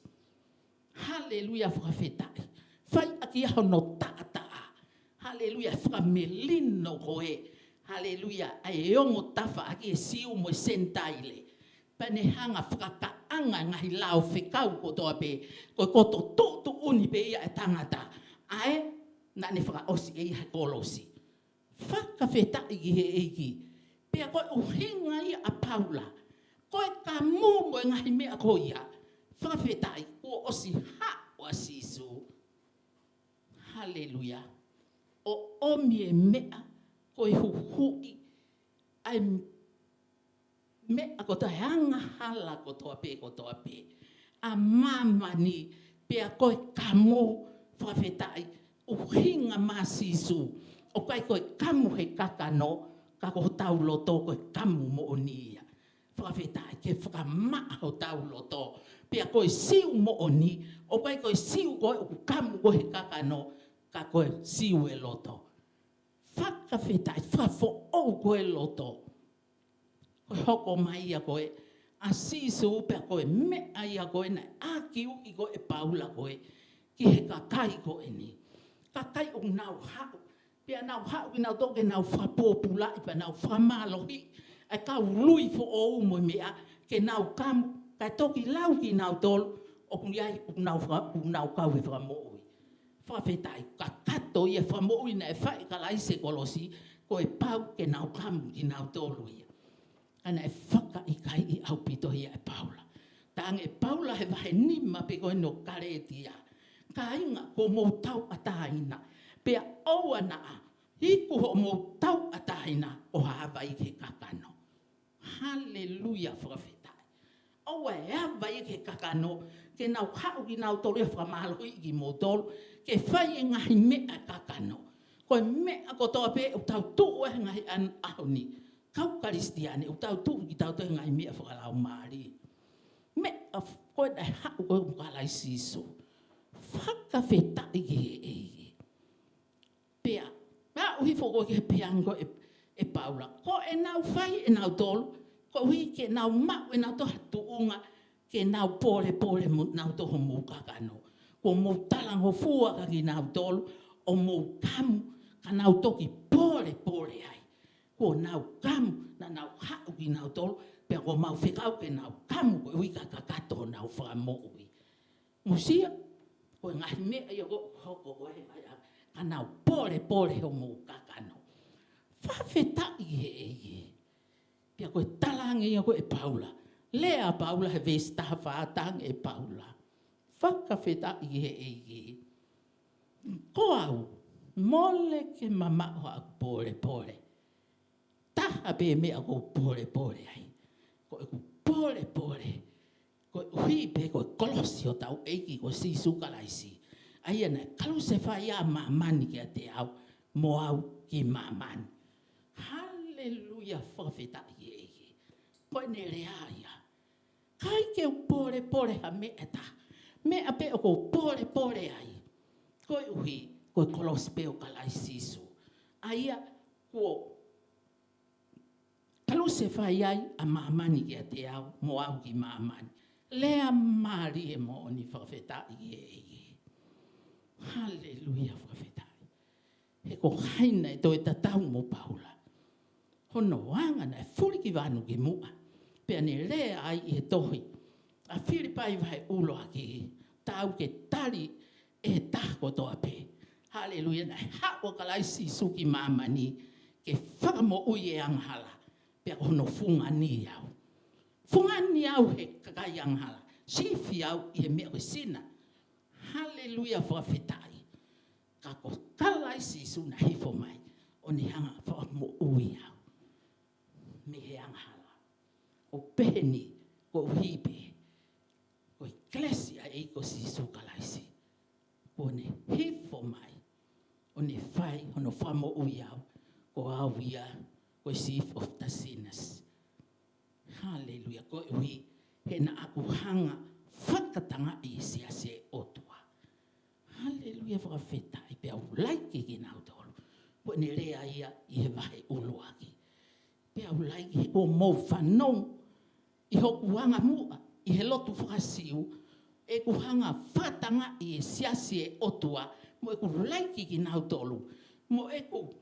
Haleluia, fakafetaʻi. Fai ʻaki ia hono taʻataʻa. Haleluia, fakamelino ko ē. Haleluia, ʻa e ongo tafaʻaki ʻa e Siu mo e Senitaile. Pea ne hanga fakakaʻanga e ngaahi lao fekau kotoa pē, ko e koto tuʻutuʻuni pē ia ʻa e tangata. ʻA ē naʻa ne fakaʻosi ʻe ia he kolosi. Fakafetaʻi ki he ʻEiki. Pea ko e ʻuhinga ia ʻa Paula, ko e kamu mo e ngaahi meʻa ko ia, fakafetaʻi, kuo ʻosi haʻu ʻa Sīsū. Haleluia. ʻO ʻomi e meʻa, ko e huhuʻi, ʻa e meʻa kotoa, e angahala kotoa pē, kotoa pē ʻa māmani, pea ko e kamu, fakafetaʻi, ʻuhinga mai ʻa Sīsū, ʻoku ʻikai ko e kamu he kakano, ka ko hotau loto ko e kamu moʻoni ia. Fakafetaʻi, ke fakamaʻa hotau loto. Pea ko e Siu moʻoni, ʻoku ʻikai ko e Siu ko ē ʻoku kamu ko ē he kakano, ka ko e Siu e loto. Fakafetaʻi, fakafoʻou ko ē loto. Ko e hoko mai ia ko ē ʻa Sīsū, pea ko e meʻa ia ko ē naʻe ʻākiuʻi ko ē ʻe Paula ko ē ki he kakai ko eni. Kakai ʻoku nau haʻu, pea nau haʻu kinautolu ke nau fakapōpulaʻi, pea nau fakamālohiʻi ʻa e kau lui foʻou mo e meʻa, ke nau kamu, kae toki lau kinautolu ʻoku ʻi ai, ʻoku nau faka-, ʻoku nau kau he fakamoʻui. Fakafetaʻi, kakato ia e fakamoʻui naʻe fai ʻe Kalaisi he kolosi, ko e pau ke nau kamu kinautolu ia. Ka naʻe fakaʻikaiʻi ʻaupito ia ʻe Paula. Talaange ʻe Paula he vahe nima pē ko eni ʻo Kalētia: Kāinga, kuo mou tauʻatāina, pea ʻoua naʻa iku hoʻomou tauʻatāina ʻo ava ia ki he kakano. Haleluia, fakafetaʻi. ʻOua ʻe ava ia ki he kakano, ke nau haʻu kinautolu ia ʻo fakamālohiʻi kimoutolu ke fai e ngaahi meʻa ʻa e kakano. Ko e meʻa kotoa pē ʻoku tau tuʻu ai he ngaahi ʻaho ni, kau Kalisitiane, ʻoku tau tuʻu kitautolu he ngaahi meʻa fakalaumālie. Meʻa f-, ko ē naʻe haʻu ko ē ʻo Kalaisi Sīsū. Fakafetaʻi ki he ʻEiki. Pea, pea ʻuhi foki ki he pehē ange ko ē ʻe, ʻe Paula, ko ʻenau fai ʻenautolu, koeʻuhi ke nau maʻu ʻenautolu ha tuʻunga ke nau pōlepole mo nautolu homou kakano. Kuo mou talangofua kia kinautolu ʻo mou kamu, ka nau toki pōlepole ai. Kuo nau kamu, naʻa nau haʻu kinautolu, pea kuo mau fekau ke nau kamu koeʻuhi ka kakato honau fakamoʻui. Mou sio, ko e ngaahi meʻa ia ʻoku hoko ko ē he ngaahi ʻaho, ka nau pōlepole homou kakano. Fakafetaʻi ki he ʻEiki. Pea ko e talaange ia ko ē ʻe Paula. Lea ʻa Paula he veesi taha fā, talaange ʻe Paula: Fakafetaʻi ki he ʻEiki. Ko au, mole ke mamaʻo haʻaku pōlepole. Taha pē meʻa ʻoku ou pōlepole ai. Ko ʻeku pōlepole, koeʻuhi pē ko e kolosi ʻo hotau ʻEiki ko Sīsū Kalaisi. ʻA ia naʻe kalusefai ʻa māmani kiate au, mo au ki māmani. Haleluia, fakafetaʻi ki he ʻEiki. Ko ʻene lea ia. ʻIkai ke u pōlepole ha meʻa ʻe taha. Meʻa pē ʻoku ou pōlepole ai, koeʻuhi ko e kolosi pē ʻo Kalaisi Sīsū. ʻA ia kuo kalusefai ai ʻa māmani kiate au, mo au ki māmani. Lea mālie moʻoni, fakafetaʻi ki he ʻEiki. Haleluia, fakafetaʻi. He ko hai naʻe toe tatau mo Paula? Hono anga naʻe fuli ki vanu ki muʻa. Pea ne lea ai ʻi he tohi ʻa Filipai vahe ʻuluaki, taau ke tali ʻe he taha kotoa pē. Haleluia, naʻe haʻu ʻa Kalaisi Sīsū ki māmani ke fakamoʻui e angahala. Pea ko hono fungani au. Fungani au he kakai angahala. Sifi au ʻi he meʻa ko e sina. Haleluia, fakafetaʻi. Ka ko Kalaisi Sīsū naʻe hifo mai ʻo ne hanga ʻo fakamoʻui au mei he angahala. ʻO pehē ni, koeʻuhi pē ko e kelesi ʻa e ʻEiki ko Sīsū Kalaisi, kuo ne hifo mai ʻo ne fai hono fakamoʻui au, ko au ia ko e chief of the sinners. Haleluia. Koeʻuhi he naʻa ku hanga fakatangaʻi e siasi ʻo e ʻOtua. Haleluia, fakafetaʻi. Pea u laiki kinautolu. Ko ʻene lea ia ʻi he vahe ʻuluaki. Pea u laiki he kuo mou fanongo ʻi hoku anga muʻa ʻi he lotu faka-Siu, ʻeku hanga fakatangaʻi e siasi ʻo e ʻOtua, mo ʻeku laiki kinautolu, mo ʻeku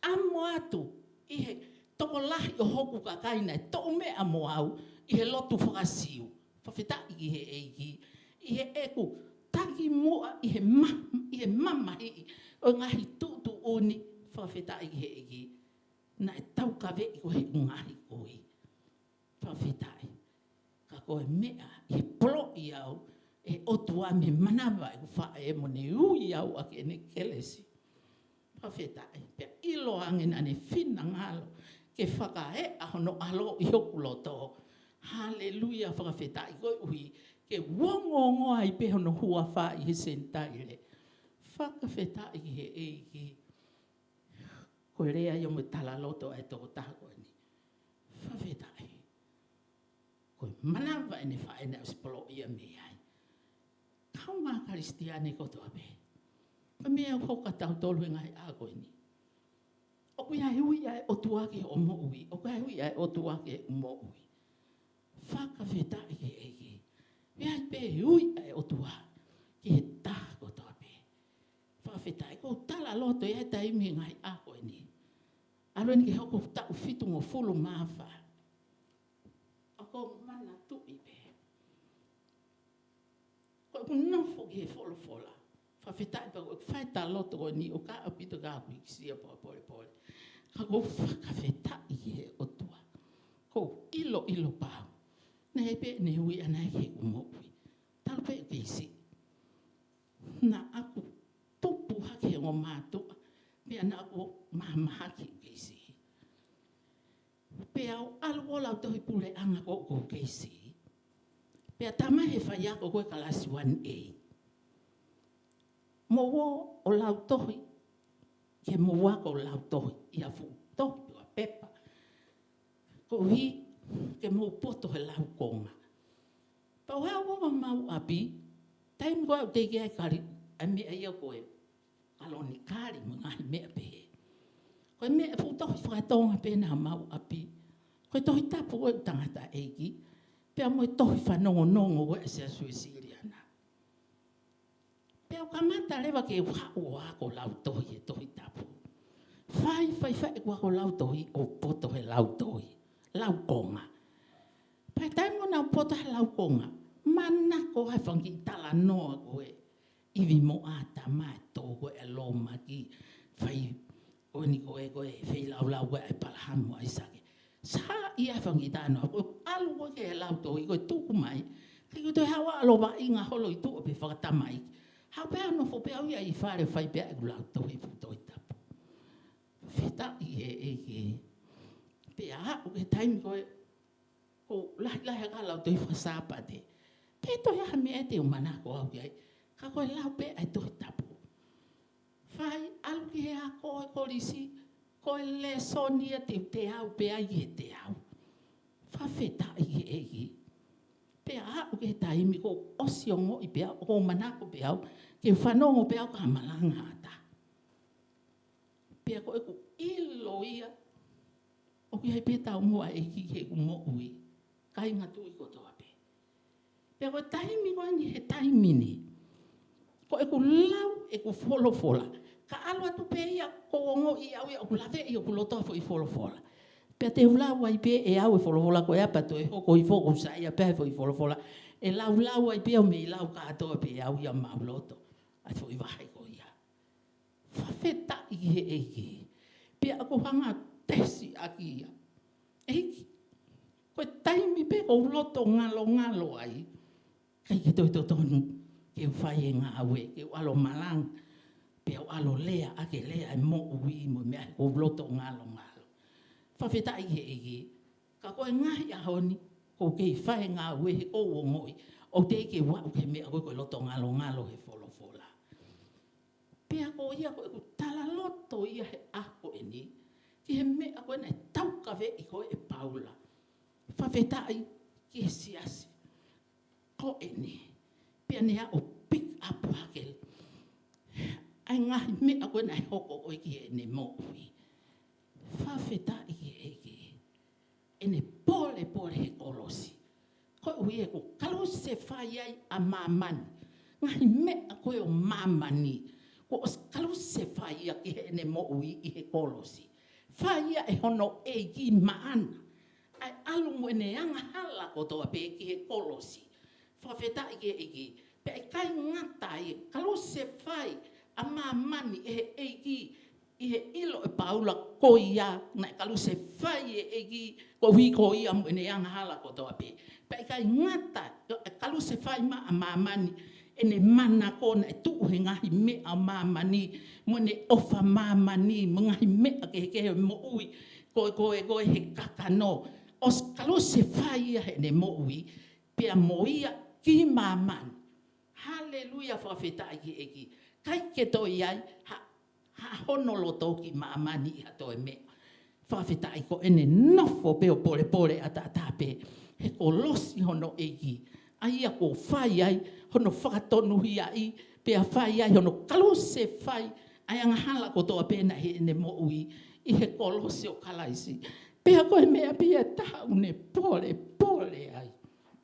ʻamo atu ʻi he tokolahi ʻo hoku kakai naʻe toʻu meʻa mo au ʻi he lotu faka-Siu. Fakafetaʻi ki he ʻEiki. ʻI heʻeku taki muʻa ʻi he ma-, ʻi he mamahiʻi ʻo e ngaahi tuʻutuʻuni, fakafetaʻi ki he ʻEiki, naʻe taukaveʻi ko e ngaahi kui. Fakafetaʻi. Ka ko e meʻa ʻi he poloʻi au ʻe he ʻOtua mei he manava ʻeku faʻē mo ne ui au ʻaki ʻene kelesi. Fakafetaʻi. Pea ʻilo ange naʻa ne finangalo ke fakaeʻa hono ʻAlo ʻi hoku loto. Haleluia, fakafetaʻi. Koeʻuhi ke u ongoongoa ai pē hono huafa ʻi he Senitaile. Fakafetaʻi ki he ʻEiki. Ko e lea ia mo e talaloto ʻa e tokotaha ko eni. Fakafetaʻi. Ko e manava ʻene faʻē naʻe ʻosi poloʻi ia mei ai. Kāinga Kalisitiane kotoa pē. Ko e meʻa ʻoku hoko kia tautolu he ngaahi ʻaho ko eni. ʻOku ʻi ai e ui ʻa e ʻOtua ki hoʻo moʻui. ʻOku ʻi ai e ui ʻa e ʻOtua ki heʻeku moʻui. Fakafetaʻi ki he ʻEiki. ʻOku ʻi ai pē e ui ʻa e ʻOtua ki he taha kotoa pē. Fakafetaʻi. Ko e talaloto ia he taimi he ngaahi ʻaho ko eni. ʻAlu eni ke hoko taʻu fitungofulu mā fā. ʻOku ou manatuʻi pē. Ko ʻeku nofo ki he folofola. Fakafetaʻi pea ko ʻeku fai talaloto ko eni ʻoku ʻaupito ke u hikisia pea polepole. Ka ʻoku ou fakafetaʻi ki he ʻOtua. ʻOku ou ʻiloʻilo pau. Naʻe ʻi ai pē ʻene ui ʻaʻana ki heʻeku moʻui. Talu pē ʻeku kei siʻi. Naʻa ku tupu hake he ongo mātuʻa. Pea naʻa ku mahamahaki ʻeku kei siʻi. Pea u ʻalu ʻo lautohi puleʻanga ko ʻeku kei siʻi. Pea talamai ʻe he faiako ko e kalasi one A, mou ō ʻo lautohi, ke mou ako ʻo lautohi ʻi ha fuʻu tohi pe ko ha pepa. Koeʻuhi ke mou poto he laukonga. Pea u haʻu ʻo maʻu ʻapi, taimi ko ē ʻoku teʻeki ai kali, ʻa e meʻa ia ko e kalonikali mo e ngaahi meʻa pehē. Ko e meʻa fuʻu tohi faka-Tonga pē naʻa maʻu ʻapi. Ko e Tohi Tapu ʻo e Tangataʻeiki, pea mo e tohi fanongonongo ʻo e Siasi Uēsiliana. Pea u kamata leva ke u haʻu ʻo ako lautohi e Tohi Tapu. Fai, fai, fai ʻeku ako lautohi ʻo poto he lautohi. Laukonga. Pea taimi naʻa ku poto he laukonga, manako ai e fanga kiʻi talanoa ko e ʻIvi mo ʻĀtama, e tō ko ē ʻa e lōmaki, fai ko eni ko e, ko e feilaulau ko ē ʻa ʻĒpalahame mo ʻAisake. Saiʻia e fanga kiʻi talanoa, ko e ʻalu ko ē ki he lautohi, ko e tuku mai, ʻikai ke toe haʻu ʻo ʻalu ʻo vaʻinga holo ʻi tuʻa pe fakatamaiki. Haʻu pē ʻo nofo pē au ia ʻi fale ʻo fai pē ʻeku lautohi fuʻu Tohi Tapu. Fakafetaʻi ki he ʻEiki. Pea aʻu ki he taimi ko ē, ʻoku lahilahi ʻa e lautohi faka-Sāpate. ʻIkai toe ʻi ai ha meʻa te u manako au ki ai. Ka ko e lau pē ʻa e Tohi Tapu. Fai, ʻalu ki he ako ʻi he kolisi, ko e lēsoni ia te u teau pē ai ki he teau. Fakafetaʻi ki he ʻEiki. Pea aʻu ki he taimi kuo u ʻosi ongoʻi pē au, ʻoku ou manako pē au ke fanongo pē au ki ha malanga ʻa ha taha. Pea ko ʻeku ʻilo ia, ʻoku ʻi ai pē taumuʻa ʻa e ʻEiki ki heʻeku moʻui, kāinga tui kotoa pē. Pea ko e taimi ko eni, he taimi ni, ko ʻeku lau ʻeku folofola, ka ʻalu atu pē ia, ʻoku ou ongoʻi au ia ʻoku laveʻi ʻeku loto ʻa e foʻi folofola. Pea te u lau ai pē ʻe au e folofola ko ia pea toe hoko hifo ʻoku ou saiʻia pē he foʻi folofola. ʻE laulau ai pē au mei lau kātoa pē au ia maʻu loto ʻa e foʻi vahe ko ia. Fakafetaʻi ki he ʻEiki. Pea ʻoku ou hanga ʻo tesiʻaki ia. ʻEiki, ko e taimi pē ʻoku ou loto ngalongalo ai, ʻikai ke toe totonu ke u fai e ngāue, ke u ʻalu ʻo malanga, pea u ʻalu ʻo lea ʻaki e lea ʻo e moʻui mo e meʻa he ʻoku ou loto ngalongalo. Fakafetaʻi ki he ʻEiki. Ka ko e ngaahi ʻaho ni, ʻoku ou kei fai e ngāue he ʻoku ou ongoʻi ʻoku teʻeki ke u aʻu ki he meʻa ko ē ko e loto ngalongalo he folofola. Pea ko ia ko ʻeku talaloto ia he ʻaho ko eni, Fakafetaʻi ki he siasi ko eni. Pea ne aʻu pick up hake ʻa e ngaahi meʻa ko ē naʻe hoko ko ē ki heʻene moʻui. Fakafetaʻi ki he ʻEiki. ʻEne pōlepole he kolosi. Koeʻuhi he kuo kalusefai ai ʻa māmani. Ngaahi meʻa ko ē ʻo māmani. Kuo ʻosi kalusefai ia ki heʻene moʻui ʻi he kolosi. Fai ia ʻe hono ʻEiki maʻana. ʻA e ʻalu mo ʻene angahala kotoa pē ki he kolosi. Fakafetaʻi ki he ʻEiki. Pea ʻikai ngata ai, kalusefai ʻa māmani ʻe he ʻEiki. ʻI he ʻilo ʻe Paula ko ia naʻe kalusefai e ʻEiki, koeʻuhi ko ia mo ʻene angahala kotoa pē. Pea ʻikai ngata, kalusefai mai ʻa māmani, ʻene manako naʻe tuʻu he ngaahi meʻa ʻo māmani, mo ʻene ʻofa māmani, mo e ngaahi meʻa kehekehe ʻo e moʻui, ko e, ko e, ko e he kakano. ʻOsi kalusefai ia heʻene moʻui, pea mo ia ki māmani. Haleluia, fakafetaʻi ki he ʻEiki. ʻIkai ke toe ʻi ai ha, ha hono loto ki māmani ʻi ha toe meʻa. Fakafetaʻi ko ʻene nofo pē ʻo pōlepole ʻataʻatā pē he kolosi hono ʻEiki. ʻA ia kuo fai ai hono fakatonuhiaʻi, pea fai ai hono kalusefai ʻa e angahala kotoa pē naʻe ʻi heʻene moʻui ʻi he kolosi ʻo Kalaisi. Pea ko e meʻa pē ia ʻe taha ʻoku ne pōlepole ai.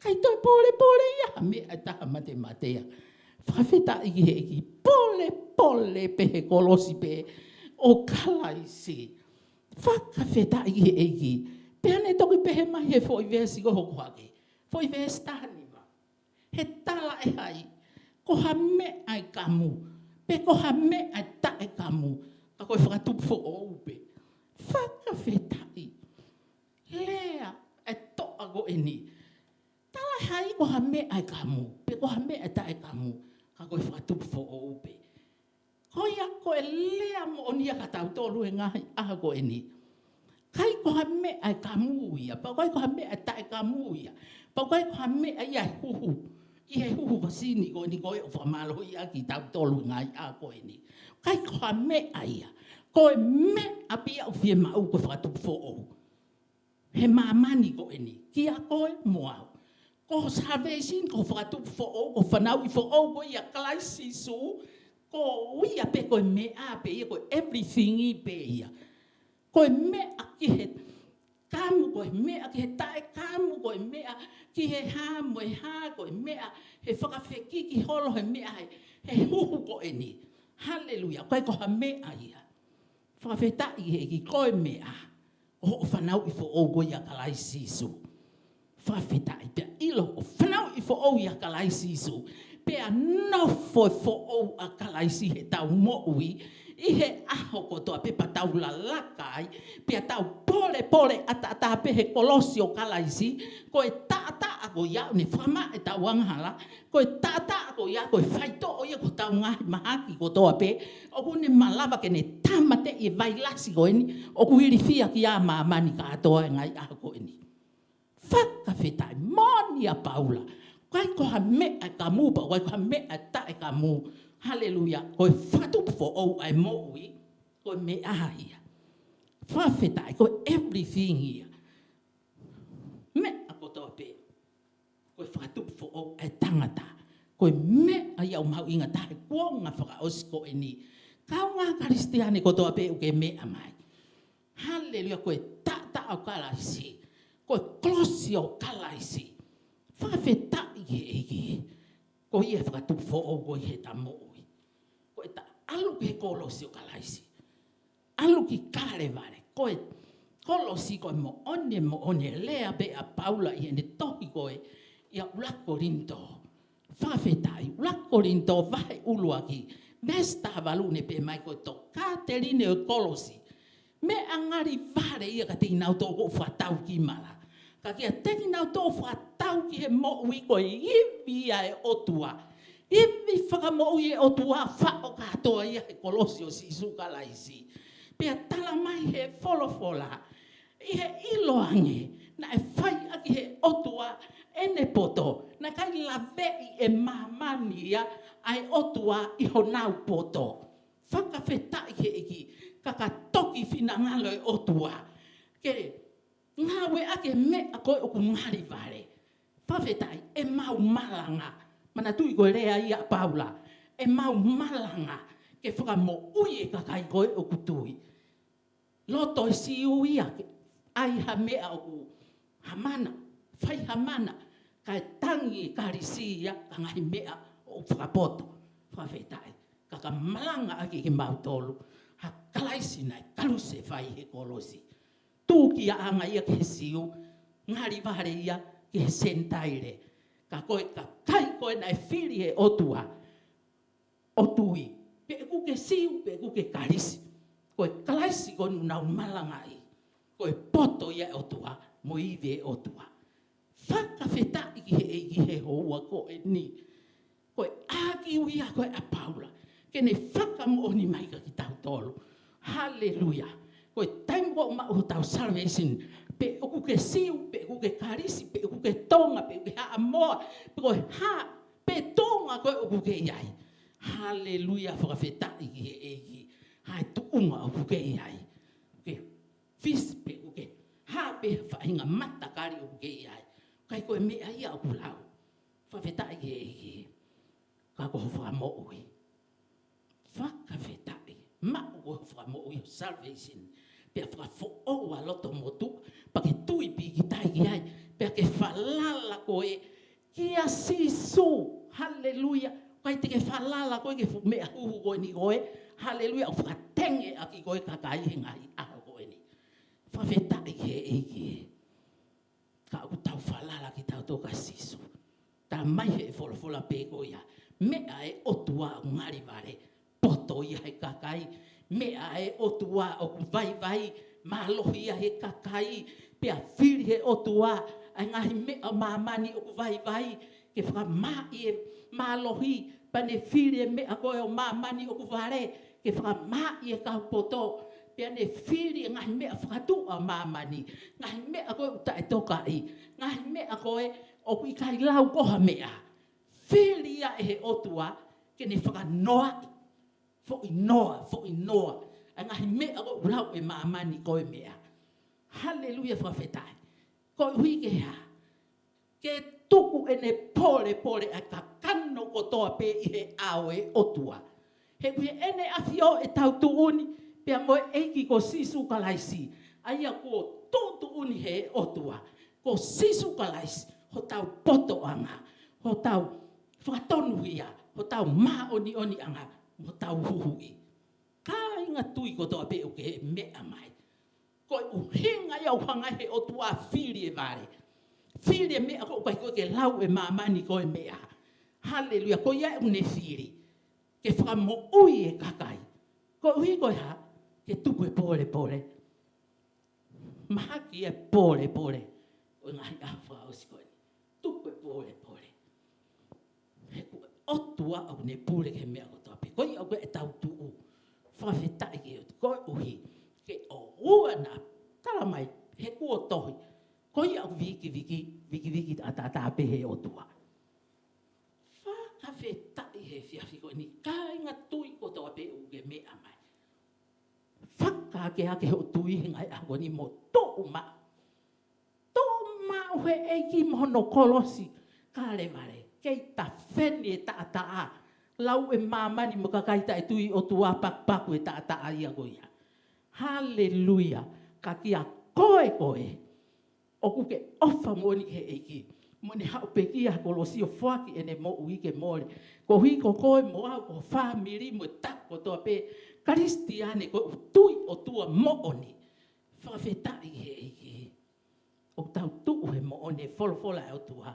ʻIkai toe pōlepole ia ha meʻa ʻe taha matematea. Fakafetaʻi ki he ʻEiki, pōlepole pē he kolosi pē ʻo Kalaisi. Fakafetaʻi ki he ʻEiki. Pea ne toki pehē mai he foʻi veesi ko ē hoko hake. Foʻi veesi taha nima. He tala ʻe hai, ko ha meʻa ʻe kamu, pe ko ha meʻa ʻe taʻekamu, ka ko e fakatupu foʻou pē. Fakafetaʻi. Lea ʻa e toʻa ko eni. Tala ʻe hai ko ha meʻa ʻe kamu, pe ko ha meʻa ʻe taʻekamu, ka ko e fakatupu foʻou pē. Ko ia ko e lea moʻoni ia kia tautolu he ngaahi ʻaho ko eni. ʻIkai ko ha meʻa ʻe kamu ia, pea ʻikai ko ha meʻa ʻe taʻekamu ia, pea ʻikai ko ha meʻa ia ʻe huhu ʻi he huhu vasini ko eni ko ē ʻo fakamālohiʻaki tautolu he ngaahi ʻaho ko eni. ʻIkai ko ha meʻa ia, ko e meʻa pē ia ʻoku fiemaʻu ko e fakatupu foʻou. He māmani ko eni, kia koe mo au. Ko e salvation, ko e fakatupu foʻou, ko e fanauʻi foʻou ko ia ʻia Kalaisi Sīsū, ko ia pē ko e meʻa pē ia, ko e everything pē ia. Ko e meʻa ki he kamu, ko e meʻa ki he taʻekamu, ko e meʻa ki he hā mo e hā, ko e meʻa he fakafekiki holo he meʻa he, he huhu ko eni. Haleluia, ʻikai ko ha meʻa ia. Fakafetaʻi ki he ʻEiki, ko e meʻa, ko hoʻo fanauʻi foʻou ko ia ʻia Kalaisi Sīsū. Fakafetaʻi pea ʻilo ʻoku fanauʻi foʻou ʻia Kalaisi Sīsū. Pea nofo foʻou ʻa Kalaisi heʻetau moʻui ʻi he ʻaho kotoa pē pea tau lalaka ai, pea tau pōlepole ʻataʻatā pē he kolosi ʻo Kalaisi, ko e taʻataʻa ko ia ʻoku ne fakamaʻa ʻetau angahala, ko e taʻataʻa ko ia, ko e faitoʻo ia ki hotau ngaahi mahaki kotoa pē, ʻoku ne malava ke ne tāmateʻi e vailasi ko eni, ʻoku ilifia ki ai ʻa māmani kātoa he ngaahi ʻaho ko eni. Fakafetaʻi, moʻoni ʻa Paula. ʻIkai ko ha meʻa ʻe kamu pea ʻikai ko ha meʻa ʻe taʻekamu. Haleluia, ko e fakatupu foʻou ʻa e moʻui, ko e meʻa ia. Fakafetaʻi, ko e everything ia. Meʻa kotoa pē. Ko e fakatupu foʻou ʻa e tangata. Ko e meʻa ia ʻoku mahuʻinga taha he kuonga fakaʻosi ko eni. Kāinga Kalisitiane kotoa pē ʻoku ke meʻa mai. Haleluia, ko e taʻataʻa ʻo Kalaisi. Ko e kolosi ʻo Kalaisi. Fakafetaʻi ki he ʻEiki. Ko ia e fakatupu foʻou ko ia heʻeta moʻui. Ko ʻeta ʻalu ki he kolosi ʻo Kalaisi. ʻAlu ki Kalevale, ko e kolosi ko e moʻoni, moʻoni lea pē ʻa Paula ʻi heʻene tohi ko ē ʻia ʻUluaki Kolinitō. Fakafetaʻi, ʻUluaki Kolinitō vahe ʻuluaki, veesi taha valu ne pehē mai ko e tokāteline ʻo e kolosi. Meʻa ngali vale ia kiate kinautolu ʻoku fakatau ki mala. Ka kiate kinautolu ʻoku fakatau ki he moʻui ko e ivi ia ʻa e ʻOtua. Ivi fakamoʻui ʻa e ʻOtua faʻo kātoa ia he kolosi ʻo Sīsū Kalaisi. Pea tala mai he folofola, ʻi he ʻiloange, naʻe fai ʻaki he ʻOtua ʻene poto, naʻe ʻikai laveʻi ʻe māmani ia ʻa e ʻOtua ʻi honau poto. Fakafetaʻi ki he ʻEiki, ka ka toki finangalo e ʻOtua ke ngāueʻaki e meʻa ko ē ʻoku ngalivale. Fakafetaʻi, ʻemau malanga. Manatuʻi ko e lea ia ʻa Paula. ʻEmau malanga ke fakamoʻui e kakai ko ē ʻoku tui. Loto e Siu ia ke ʻai ha meʻa ʻoku ha mana, fai ha mana, kae tangi e Kalisi ia ki ha ngaahi meʻa ʻoku fakapoto. Fakafetaʻi. Ka ka malangaʻaki kimautolu ha Kalaisi naʻe kalusefai he kolosi. Tūkiaʻanga ia ki he Siu, ngalivale ia ki he Senitaile. Ka ko e kakai ko ē naʻe fili he ʻOtua ʻo tui, pe ʻoku ke Siu, pe ʻoku ke Kalisi, ko e Kalaisi ko ē ʻoku nau malangaʻi, ko e poto ia ʻo e ʻOtua mo e ivi ʻo e ʻOtua. Fakafetaʻi ki he ʻEiki he houa ko eni. Ko e ʻākiu ia ko ē ʻa Paula ke ne fakamoʻoni mai kia kitautolu. Haleluia. Ko e taimi ko ē ʻoku maʻu hotau salvation, pe ʻoku ke Siu, pe ʻoku ke Kalisi, pe ʻoku ke Tonga, pe ʻoku ke Haʻamoa, pe ko e hā, pe Tonga ko ē ʻoku ke ʻi ai. Haleluia, fakafetaʻi ki he ʻEiki. Hā e tuʻunga ʻoku ke ʻi ai. Ke fisi pe ʻoku ke hā pe faʻahinga matakali ʻoku ke ʻi ai. ʻIkai ko e meʻa ia ʻoku lau. Fakafetaʻi ki he ʻEiki. Ka ko ho fakamoʻui. Fakafetaʻi. Maʻu ko ho fakamoʻui, ho salvation. Pea fakafoʻou ʻa loto motuʻa. Pea ke tui pīkitai ki ai. Pea ke falala ko ē kia Sīsū. Haleluia. ʻIkai te ke falala ko ē ki he fuʻu meʻa huhu ko eni ko ē. Haleluia. ʻOku fakatengeʻaki ko ē kakai he ngaahi ʻaho ko eni. Fakafetaʻi ki he ʻEiki. Ka ʻoku tau falala kitautolu kia Sīsū. Tala mai he folofola pē ko ia. Meʻa ʻa e ʻOtua ʻoku ngalivale, poto ia he kakai. Meʻa ʻa e ʻOtua ʻoku vaivai, mālohi ia he kakai. Pea fili he ʻOtua ʻa e ngaahi meʻa ʻo māmani ʻoku vaivai ke fakamāʻi e mālohi. Pea ne fili e meʻa ko ē ʻo māmani ʻoku vale ke fakamāʻi e kau poto. Pea ne fili e ngaahi meʻa fakatuʻa ʻo māmani, ngaahi meʻa ko ē ʻoku taʻetokaʻi, ngaahi meʻa ko ē ʻoku ʻikai lau ko ha meʻa. Fili ia ʻe he ʻOtua ke ne fakanoaʻi, foʻi noa, foʻi noa ʻa e ngaahi meʻa ko ē ʻoku lau ʻe māmani ko e meʻa. Haleluia, fakafetaʻi. Koeʻuhi ke hā? Ke tuku ʻene pōlepole ʻa e kakano kotoa pē ʻi he ʻao ʻo e ʻOtua. He ko ʻene ʻAfio ʻetau tuʻutuʻuni, pea mo e ʻEiki ko Sīsū Kalaisi, ʻa ia kuo tuʻutuʻuni he ʻOtua. Ko Sīsū Kalaisi hotau potoʻanga, hotau fakatonuhia, hotau māʻoniʻoniʻanga, mo hotau huhuʻi. Kāinga tui kotoa pē ʻoku ke meʻa mai. Ko e ʻuhinga ia ʻoku hanga he ʻOtua ʻo fili e vale. Fili e meʻa ko ē ʻoku ʻikai ko ē ke lau ʻe māmani ko e meʻa. Haleluia. Ko ia ʻoku ne fili ke fakamoʻui e kakai. Koeʻuhi ko e hā? Ke tuku e pōlepole. Mahaki e pōlepole ʻo e ngaahi ʻaho fakaʻosi ko eni. Tuku e pōlepole. He ko e ʻOtua ʻoku ne pule ki he meʻa kotoa pē. Ko ia ʻoku ʻetau tuʻu. Fakafetaʻi ki he ʻOtua. Koeʻuhi ke ʻoua naʻa tala mai, he kuo tohi, ko ia ʻoku vikiviki, vikiviki taʻataʻa pē he ʻOtua. Fakafetaʻi he efiafi ko eni, kāinga tui kotoa pē ʻoku ke meʻa mai. Fakaakeake hoʻo tui he ngaahi ʻaho ni mo tuʻu maʻu. Tuʻu maʻu he ʻEiki mo hono kolosi Kalevale. Kei tafeni e taʻataʻa. Lau ʻe māmani mo e kakai taʻetui ʻOtua pakupaku e taʻataʻa ia ko ia. Haleluia. Ka kia koe koe, ʻoku ke ʻofa moʻoni ki he ʻEiki. Mo ne haʻu pē ki he kolosi ʻo foaki ʻene moʻui ke mole. Koeʻuhi ko koe mo au, ko ho fāmili mo e taʻu kotoa pē Kalisitiane ko ē ʻoku tui ʻOtua moʻoni. Fakafetaʻi he ʻEiki. ʻOku tau tuʻu he moʻoni e folofola ʻa e ʻOtua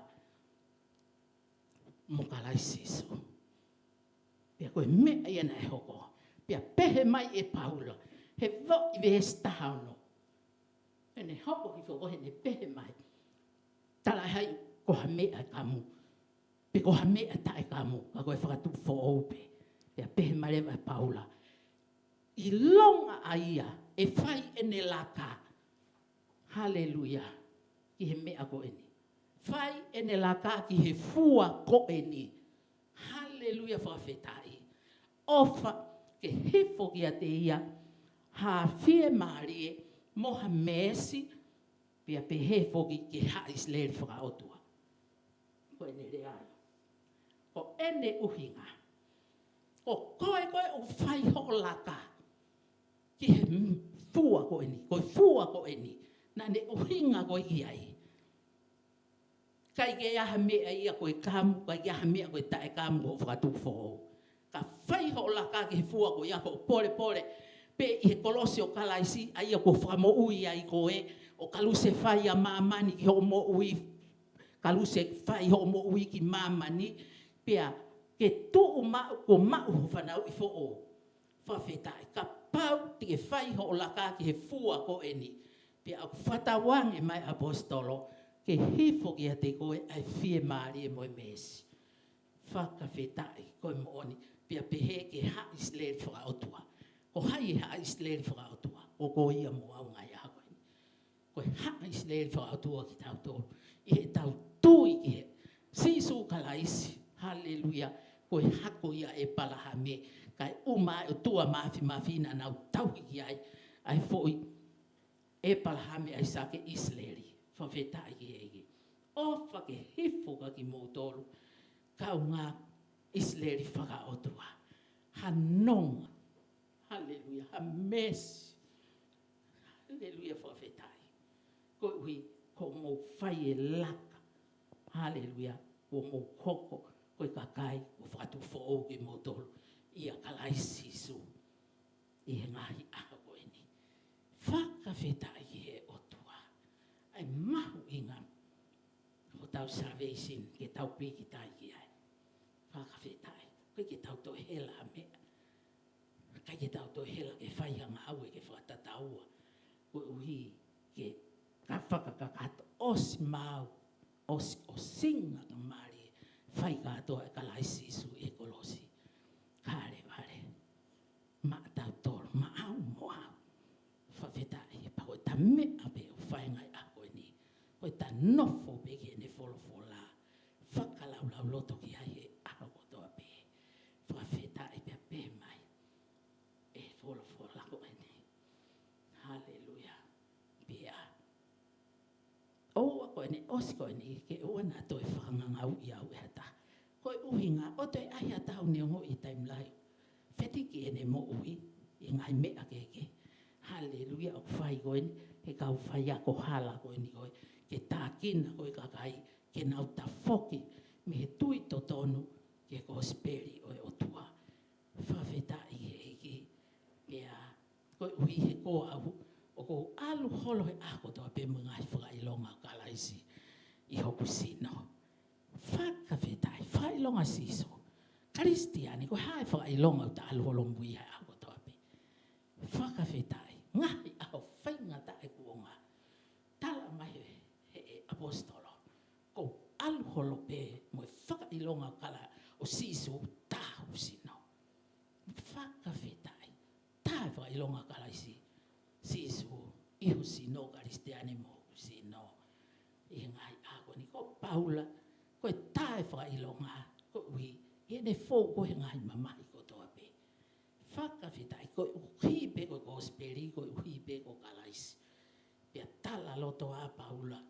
mo Kalaisi Sīsū. Pea ko e meʻa ia naʻe hoko. Pea pehē mai ʻe Paula he foʻi veesi taha ono. Pea ne hoko ki foko he ne pehē mai. Talaʻehai ko ha meʻa kamu, pe ko ha meʻa taʻekamu, ka ko e fakatupu foʻou pē. Pea pehē mai leva ʻe Paula, ʻilonga ʻa ia ʻe fai ʻene laka. Haleluia. Ki he meʻa ko eni. Fai ʻene laka ki he fua ko eni. Haleluia, fakafetaʻi. ʻOfa ke hifo kiate ia ha fiemālie mo ha meesi, Pea pehē foki ki he haʻa ʻIsileli fakaʻotua. Ko ʻene lea ia. Ko ʻene ʻuhinga, ko koe ko ē ʻoku fai hoʻo laka ki he fua ko eni, ko e fua ko eni naʻa ne ʻuhinga ko ē ki ai. ʻIkai ke ʻi ai ha meʻa ia ko e kamu, ʻikai ke ʻi ai ha meʻa ko e taʻekamu ʻo fakatupu foʻou. Ka fai hoʻo laka ki he fua ko ia, ko e polepole pē ʻi he kolosi ʻo Kalaisi, ʻa ia kuo fakamoʻui ai koe, ʻo kalusefai ʻa māmani ki hoʻo moʻui, kalusefai hoʻo moʻui ki māmani, pea ke tuʻu maʻu, kuo maʻu hoʻo fanauʻi foʻou. Fakafetaʻi, kapau te ke fai hoʻo laka ki he fua ko eni, pea ʻoku fakatauange mai ʻaposetolo ke hifo kiate koe ʻa e fiemālie mo e meesi. Fakafetaʻi, ko e moʻoni, pea pehē ki he haʻa ʻIsileli fakaʻotua. Ko hai e haʻa ʻIsileli fakaʻotua? Ko koe ia mo au ngaahi ʻaho ko eni. Ko e haʻa ʻIsileli fakaʻotua kitautolu ʻi heʻetau tui ki he Sīsū Kalaisi. Haleluia. Ko e hako ia ʻo ʻĒpalahame, kae ʻumaʻā e ʻOtua Māfimafi naʻa nau tauhi ki ai ʻa e foʻi ʻĒpalahame, ʻAisake, ʻIsileli. Fakafetaʻi ki he ʻEiki. ʻOfa ke hifo kia kimoutolu, kāinga ʻIsileli fakaʻotua, ha nonga. Haleluia. Ha meesi. Haleluia, fakafetaʻi. Koeʻuhi kuo mou fai e laka. Haleluia. Kuo mou hoko ko e kakai kuo fakatupu foʻou kimoutolu ʻia Kalaisi Sīsū ʻi he ngaahi ʻaho ko eni. Fakafetaʻi ki he ʻOtua. ʻA e mahuʻinga hotau salvation ke tau pīkitai ki ai. Fakafetaʻi. ʻIkai ke tau toe hela ha meʻa. ʻIkai ke tau toe hela ke fai ha ngāue ke fakatataua. Koeʻuhi ke ka fakakakato, ʻosi maau, ʻosi, ʻosinga ka mālie, fai kātoa ʻe Kalaisi Sīsū ʻi he kolosi. Kalevale. Maʻatautolu, maʻau mo au. Fakafetaʻi, pea ko ʻeta meʻa pē ʻoku fai he ngaahi ʻaho ko eni, ko ʻeta nofo pē ki heʻene folofola, fakalaulauloto ki ai he ʻaho kotoa pē. Fakafetaʻi, pea pehē mai ʻe he folofola ko eni. Haleluia. Pea ʻoua ko ʻene ʻosi ko eni ke ʻoua naʻa toe fakangangauʻi au ʻe ha taha. Ko e ʻuhinga, ʻoua toe ʻai ha taha ʻo neongo ʻi he taimi lahi, fetiki ʻene moʻui ʻi he ngaahi meʻa kehekehe. Haleluia, ʻoku fai ko eni ʻe he kau faiako hala ko eni ko ē, ke tākina ko ē kakai ke nau tafoki mei he tui totonu ki he kosipeli ʻo e ʻOtua. Fakafetaʻi ki he ʻEiki. Pea koeʻuhi he ko au, ʻoku ou ʻalu holo he ʻaho kotoa pē mo e ngaahi fakaʻilonga ʻo Kalaisi ʻi hoku sino. Fakafetaʻi, fakaʻilonga Sīsū. Kalisitiane, ko e hā e fakaʻilonga ʻoku ta ʻalu holo mo ia he ʻaho kotoa pē? Fakafetaʻi, ngaahi ʻaho faingataʻa e kuonga. Tala mai he, he ʻaposetolo, ʻoku ou ʻalu holo pē mo e fakaʻilonga ʻo Kala-, ʻo Sīsū, tā hoku sino. Fakafetaʻi. Tā e fakaʻilonga ʻo Kalaisi Sīsū ʻi ho sino, Kalisitiane, mo hoku sino. ʻI he ngaahi ʻaho ko eni, ko Paula, ko e tā e fakaʻilonga, koeʻuhi ʻi heʻene fou ko ē he ngaahi mamahi kotoa pē. Fakafetaʻi, koeʻuhi pē ko e kosipeli, koeʻuhi pē ko Kalaisi. Pea talaloto ʻa Paula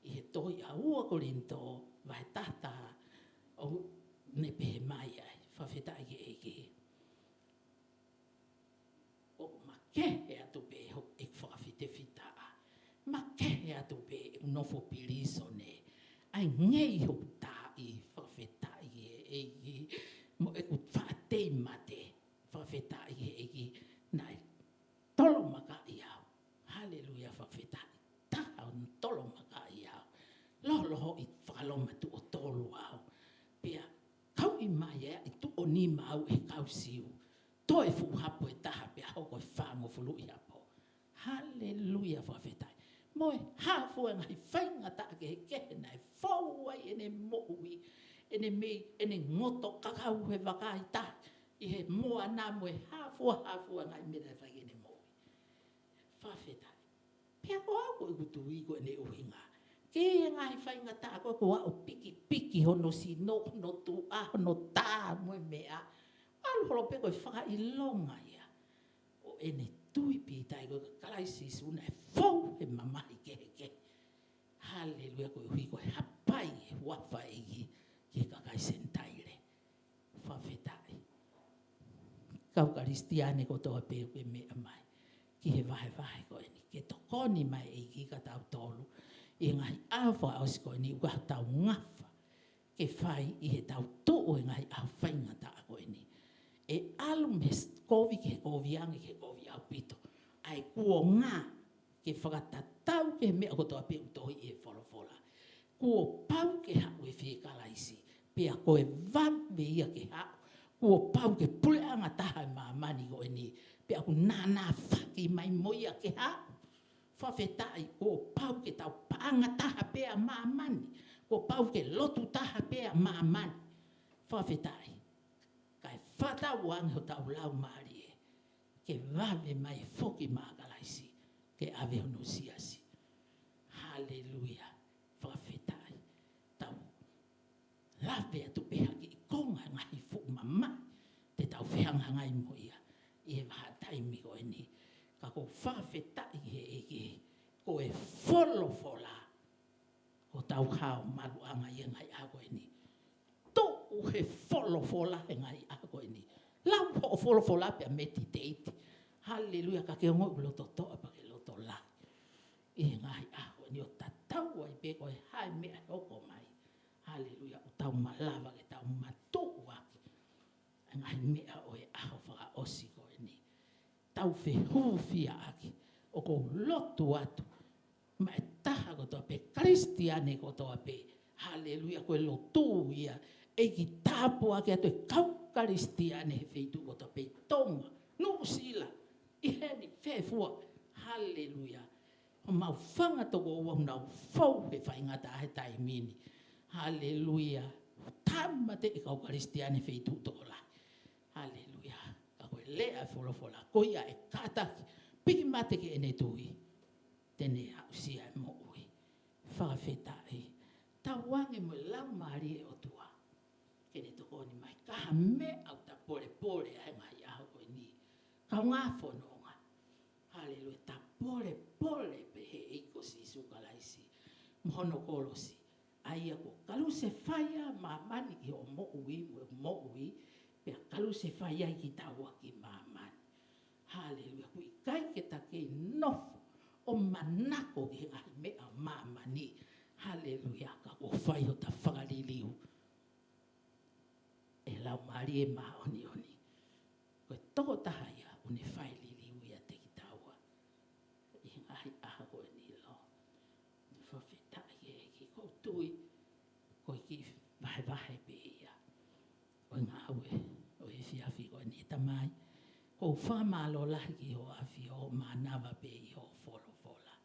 ʻi he tohi ʻa ua Kolinitō, vahe taha taha, ʻoku ne pehē mai ai, fakafetaʻi ki he ʻEiki. ʻOku makehe atu pē hoku, ʻeku fakafitefitaʻa. Makehe atu pē ʻeku nofo pilīsone. ʻA e ngei hoku taaʻi, fakafetaʻi ki he ʻEiki. Mo ʻeku faʻa tei mate, fakafetaʻi ki he ʻEiki. Naʻe tolomakaʻi au. Haleluia, fakafetaʻi. Taha ʻo ne tolomakaʻi au. Loholohoʻi fakaloma tuʻo tolu au. Pea kauʻi mai ʻa e tuʻo nima au ʻe he kau Siu. Toe fuʻu hapo ʻe taha pea hoko e fāngofulu ʻi hapo. Haleluia, fakafetaʻi. Mo e hā fua e ngaahi faingataʻa kehekehe naʻe fou ai ʻene moʻui, ʻene mei, ʻene ngoto kakau he vaka ʻi tahi ʻi he moana mo e hā fua, hā fua e ngaahi meʻa naʻe fai ki heʻene moʻui. Fakafetaʻi. Pea ko au ko ʻeku tui ko ʻene ʻuhinga ki he ngaahi faingataʻa ko ē, ko e ʻalu ʻo pikipiki hono sino, hono tuʻa, hono tā mo e meʻa. ʻAlu holo pē ko e fakaʻilonga ia ʻo ʻene tui pīkitai ko ē kia Kalaisi Sīsū naʻe fou he mamahi kehekehe. Haleluia, koeʻuhi ko e hapai e huafa ʻEiki ki he kakai Senitaile. Fakafetaʻi. Kau Kalisitiane kotoa pē ʻoku ke meʻa mai ki he vahevahe ko eni, ke tokoni mai ʻEiki kia tautolu ʻi he ngaahi ʻaho fakaʻosi ko eni, ʻoku ʻi ai hotau ngafa ke fai ʻi heʻetau tuʻu he ngaahi ʻaho faingataʻa ko eni. ʻE ʻalu mei he kovi ki he kovi ange ki he kovi ʻaupito ʻa e kuonga, ke fakatatau ki he meʻa kotoa pē ʻoku tohi ʻi he folofola. Kuo pau ke haʻu e fie Kalaisi, pea ko e vave ia ke haʻu. Kuo pau ke puleʻanga taha e māmani ko eni, pea ʻoku nānāfaki mai mo ia ke haʻu. Fakafetaʻi. Kuo pau ke tau paʻanga taha pē ʻa māmani. Kuo pau ke lotu taha pē ʻa māmani. Fakafetaʻi. Kae fakatauange hotau laumālie ke vave mai e foki maʻa Kalaisi ke ʻave hono siasi. Haleluia. Fakafetaʻi. Tau lave atu pē ha kiʻi konga ngaahi fuʻu mamahi te tau fehangahangai mo ia ʻi he vahaʻa taimi ko eni. Ka ʻoku ou fakafetaʻi he ʻEiki, ko e folofola ko hotau hao maluʻanga ʻi he ngaahi ʻaho ko eni. Tuʻu he folofola he ngaahi ʻaho ko eni. Lau hoʻo folofola pea meditate. Haleluia, ka ke ongoʻi loto toʻa pea ke loto lahi ʻi he ngaahi ʻaho ko eni, ʻo tatau ai pē ko e hā e meʻa ʻe hoko mai. Haleluia, ʻoku tau malava ke tau matuʻuaki ʻa e ngaahi meʻa ʻo e ʻaho fakaʻosi ko eni. Tau fehūfiaʻaki, ʻoku ou lotu atu maʻa e taha kotoa pē, Kalisitiane kotoa pē. Haleluia, ko e lotu ia, ʻEiki tāpuakiʻi atu e kau Kalisitiane he feituʻu kotoa pē, ʻi Tonga, Nuʻusila, ʻi heni, fē fua. Haleluia. Homau fanga tokoua ʻoku nau fou he faingataʻa he taimi ni. Haleluia. Tāmateʻi e kau Kalisitiane he feituʻu tokolahi. Haleluia. Ka ko e lea e folofola, ko ia ʻe kātaki, piki mate ki heʻene tui, te ne aʻusia e moʻui. Fakafetaʻi. Tauange mo e Laumālie ʻo e ʻOtua ke ne tokoni mai. Ka ha meʻa ʻoku ta polepole ai he ngaahi ʻaho ko eni, kaungā fononga. Haleluia. Ta polepole pē he ʻEiki ko Sīsū Kalaisi mo hono kolosi. ʻA ia kuo kalusefai ʻa māmani ki hoʻo moʻui mo ʻeku moʻui, pea kalusefai ai kitaua ki māmani. Haleluia. ʻOku ʻikai ke ta kei nofo ʻo manako ki he ngaahi meʻa ʻo māmani. Haleluia. Ka kuo fai hota fakaliliu ʻe he Laumālie Māʻoniʻoni. Ko e tokotaha ia ʻoku ne fai liliu ʻiate kitaua ʻi he ngaahi ʻaho ko eni, Lord. Fakafetaʻi ki he ʻEiki. ʻOku ou tui ko e kiʻi vahevahe pē ia ʻo e ngāue ʻo e efiafi ko eni, Tamai. ʻOku ou fakamālō lahi ki hoʻo ʻAfio, mānava pē ʻi hoʻo folofola.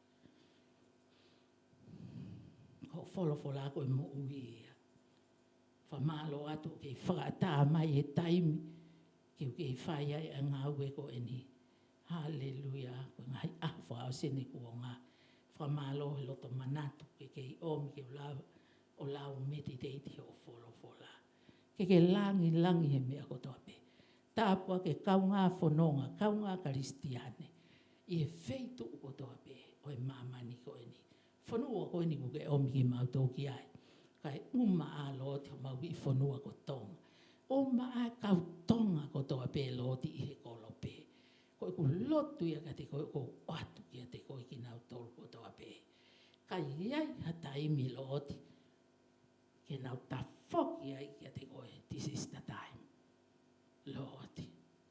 Ko hoʻo folofola ko e moʻui ia. Fakamālō atu ʻoku kei fakaʻatā mai e taimi ke u kei fai ai ʻa e ngāue ko eni. Haleluia. Ko e ngaahi ʻaho fakaʻosi ʻeni kuonga. Fakamālō he loto manatu ke kei ʻomi ke u lau, ʻo lau, meditate hoʻo folofola. Ke ke langilangi he meʻa kotoa pē. Tāpuakiʻi e kaungā fononga, kaungā Kalisitiane ʻi he feituʻu kotoa pē ʻo e māmani ko eni. Fonua ko eni ʻoku ke ʻomi kimautolu ki ai. Kae ʻumaʻā, Lord, homau kiʻi fonua ko Tonga. ʻUmaʻā e kau Tonga kotoa pē, Lord, ʻi he kolope. Ko ʻeku lotu ia kiate koe, ʻoku ou ʻoatu kiate koe kinautolu kotoa pē. Ka ʻi ai ha taimi, Lord, ke nau tafoki ai kiate koe, this is the time, Lord.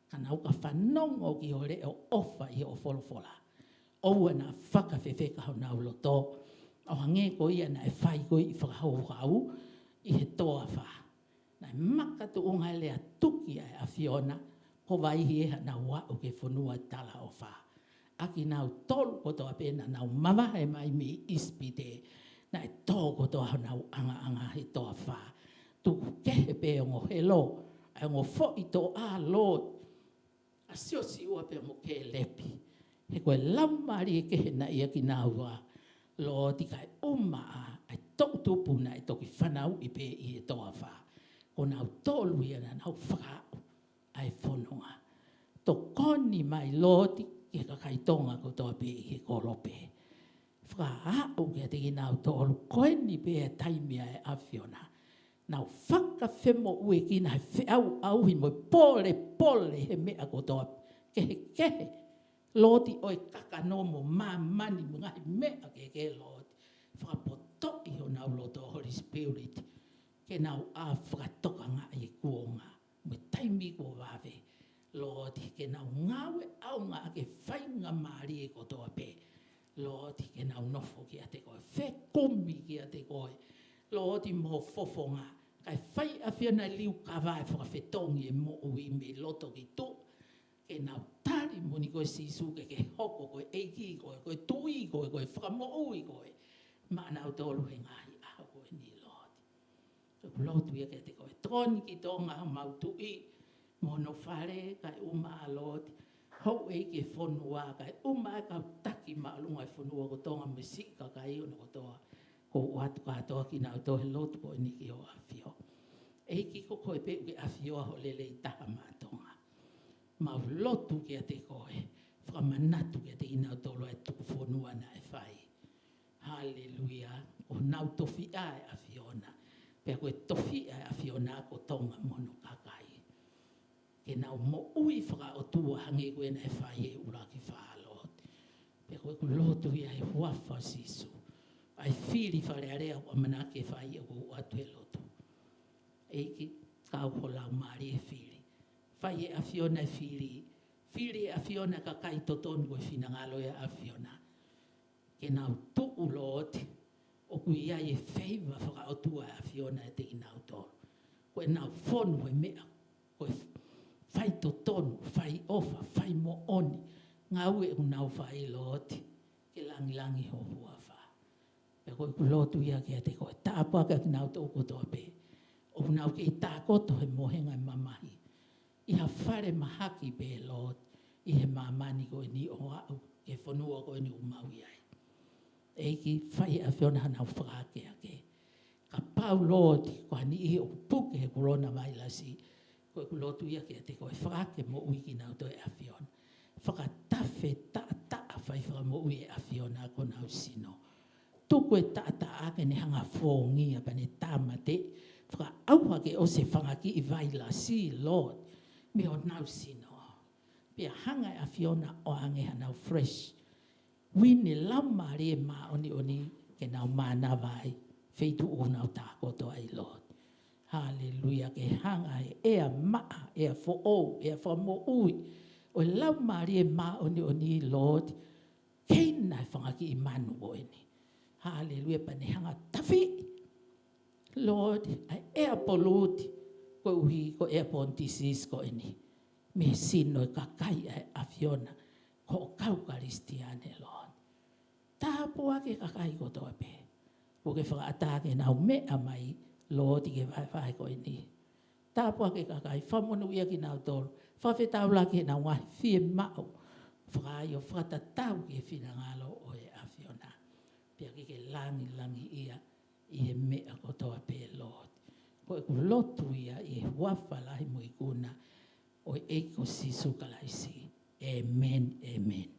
Ka nau ka fanongo ki ho leʻo ʻofa ʻi hoʻo folofola, ʻoua naʻa fakafefeka honau loto, ʻo hangē ko ia naʻe fai ko ē ʻi Fakahouhau ʻi he toafa. Naʻe makatuʻunga e lea tuki ʻa e ʻAfiona, ko Vaihi ē, haʻanau aʻu ki he fonua talaʻofa. ʻA kinautolu kotoa pē naʻa nau mavahe mai mei ʻIsipite, naʻe tō kotoa honau ʻangaʻanga he toafa. Tuku kehe pē ongo helo, ʻa e ongo foʻi toʻa, Lord, ʻa Siosiua pea mo Kēlepi. He ko e laumālie kehe naʻe ʻiate kinaua, Lord, kae ʻumaʻā ʻa e toʻutupu naʻe toki fanauʻi pē ʻi he toafa. Ko nautolu ia naʻa nau fakaaʻu ʻa e fononga. Tokoni mai, Lord, ki he kakai Tonga kotoa pē ʻi he kolope. Ka aʻu kiate kinautolu, ko eni pē ʻa e taimi ʻa e ʻAfiona. Nau fakafemoʻuekina he feʻauʻauhi mo e polepole he meʻa kotoa kehekehe. Loti, ʻo e kakano mo māmani mo e ngaahi meʻa kehekehe, Loti. Fakapotoʻi honau loto, Holy Spirit. Ke nau ʻā fakatokangaʻi e kuonga mo e taimi kuo vave. Loti, ke nau ngāue ʻaonga ʻaki e faingamālie kotoa pē. Loti, ke nau nofo kiate koe, fekumi kiate koe. Loti, mo e fofonga. Kae fai ʻe he ʻAfiona e liukava ʻe fakafetongi e moʻui mei loto ki tuʻa. Ke nau tali moʻoni koe Sīsū, ke ke hoko ko e ʻEiki koe, ko e Tuʻi koe, ko e Fakamoʻui koe maʻanautolu he ngaahi ʻaho ko eni, Loti. ʻOku lotu ia kiate koe. Tokoni ki Tonga, homau Tuʻi, mo hono fale, kae ʻumaʻā, Loti, houʻeiki e fonua, kae ʻumaʻā e kau taki māʻolunga e fonua ko Tonga mo e siʻi kakai hono kotoa. ʻOku ou ʻoatu kātoa kinautolu he lotu ko eni ki ho ʻAfio. ʻEiki, ko koe pē ʻoku ke ʻAfioa ho lelei taha maʻa Tonga. Mau lotu kiate koe, fakamanatu kiate kinautolu ʻa e tuku fonua naʻe fai. Haleluia. Ko honau tofiʻa e ʻAfiona. Pea ko e tofiʻa e ʻAfiona ko Tonga mo hono kakai. Ke nau moʻui fakaʻotua hangē ko ia naʻe fai he ʻuluaki fā, Loti. Pea ko ʻeku lotu ia he huafa ʻo Sīsū. ʻA e fili Fale Alea ʻoku ʻamanaki ke fai, ʻoku ou ʻoatu e lotu. ʻEiki, kau ho Laumālie he fili. Fai ʻe he ʻAfiona e fili. Fili ʻe he ʻAfiona e kakai totonu ko e finangalo ʻo e ʻAfiona. Ke nau tuʻu, Loti, ʻoku ʻi ai e feiva fakaʻotua ʻa e ʻAfiona ʻiate kinautolu. Ko ʻenau fonu he meʻa, ko e faitotonu, fai ʻofa, fai moʻoni. Ngāue ʻoku nau fai, Loti, ke langilangi ho huafa. Pea ko ʻeku lotu ia kiate koe, tāpuakiʻi kinautolu kotoa pē ʻoku nau kei tākoto he mohenga e mamahi ʻi ha fale mahaki pē, Loti, ʻi he māmani ko eni ʻo aʻu ki he fonua ko eni ʻoku mau ʻi ai. ʻEiki, fai ʻe he ʻAfiona hanau fakaakeake. Kapau, Loti, ko ha niʻihi ʻoku puke he kolona vailasi, ko ʻeku lotu ia kiate koe, fakaake moʻui kinautolu ʻe he ʻAfiona. Fakatafe taʻataʻa fai fakamoʻui ʻe he ʻAfiona ki honau sino. Tuku e taʻataʻa ke ne hanga ʻo fōngia pea ne tāmateʻi, fakaʻauha ke ʻosi e fanga kiʻi vailasi, Loti, mei honau sino. Pea hanga ʻe he ʻAfiona ʻo ʻoange hanau fresh wind e Laumālie Māʻoniʻoni ke nau mānava ai feituʻu ʻoku nau tākoto ai, Loti. Haleluia, ke hanga ʻe he ʻea maʻa, ʻea foʻou, ʻea fakamoʻui ʻo e Laumālie Māʻoniʻoni, Loti, keina e fanga kiʻi manu ko eni. Haleluia, pea ne hanga ʻo tafiʻi, Loti, ʻa e ʻea polute, koeʻuhi ko e airborne disease ko eni mei he sino e kakai ʻa e ʻAfiona, ko e kau Kalisitiane, Loti. Tāpuakiʻi e kakai kotoa pē kuo ke fakaʻatā ke nau meʻa mai, Loti, ki he vahevahe ko eni. Tāpuakiʻi e kakai, fakamonūʻia kinautolu, fakafetaulaki heʻenau ngaahi fiemaʻu, fakaʻai ʻo fakatatau ki he finangalo ʻo e ʻAfiona. Pea ke ke langilangiʻia ʻi he meʻa kotoa pē, Loti. Ko ʻeku lotu ia ʻi he huafa lahi mo ikuna ʻo e ʻEiki ko Sīsū Kalaisi. ʻĒmeni, ʻēmeni.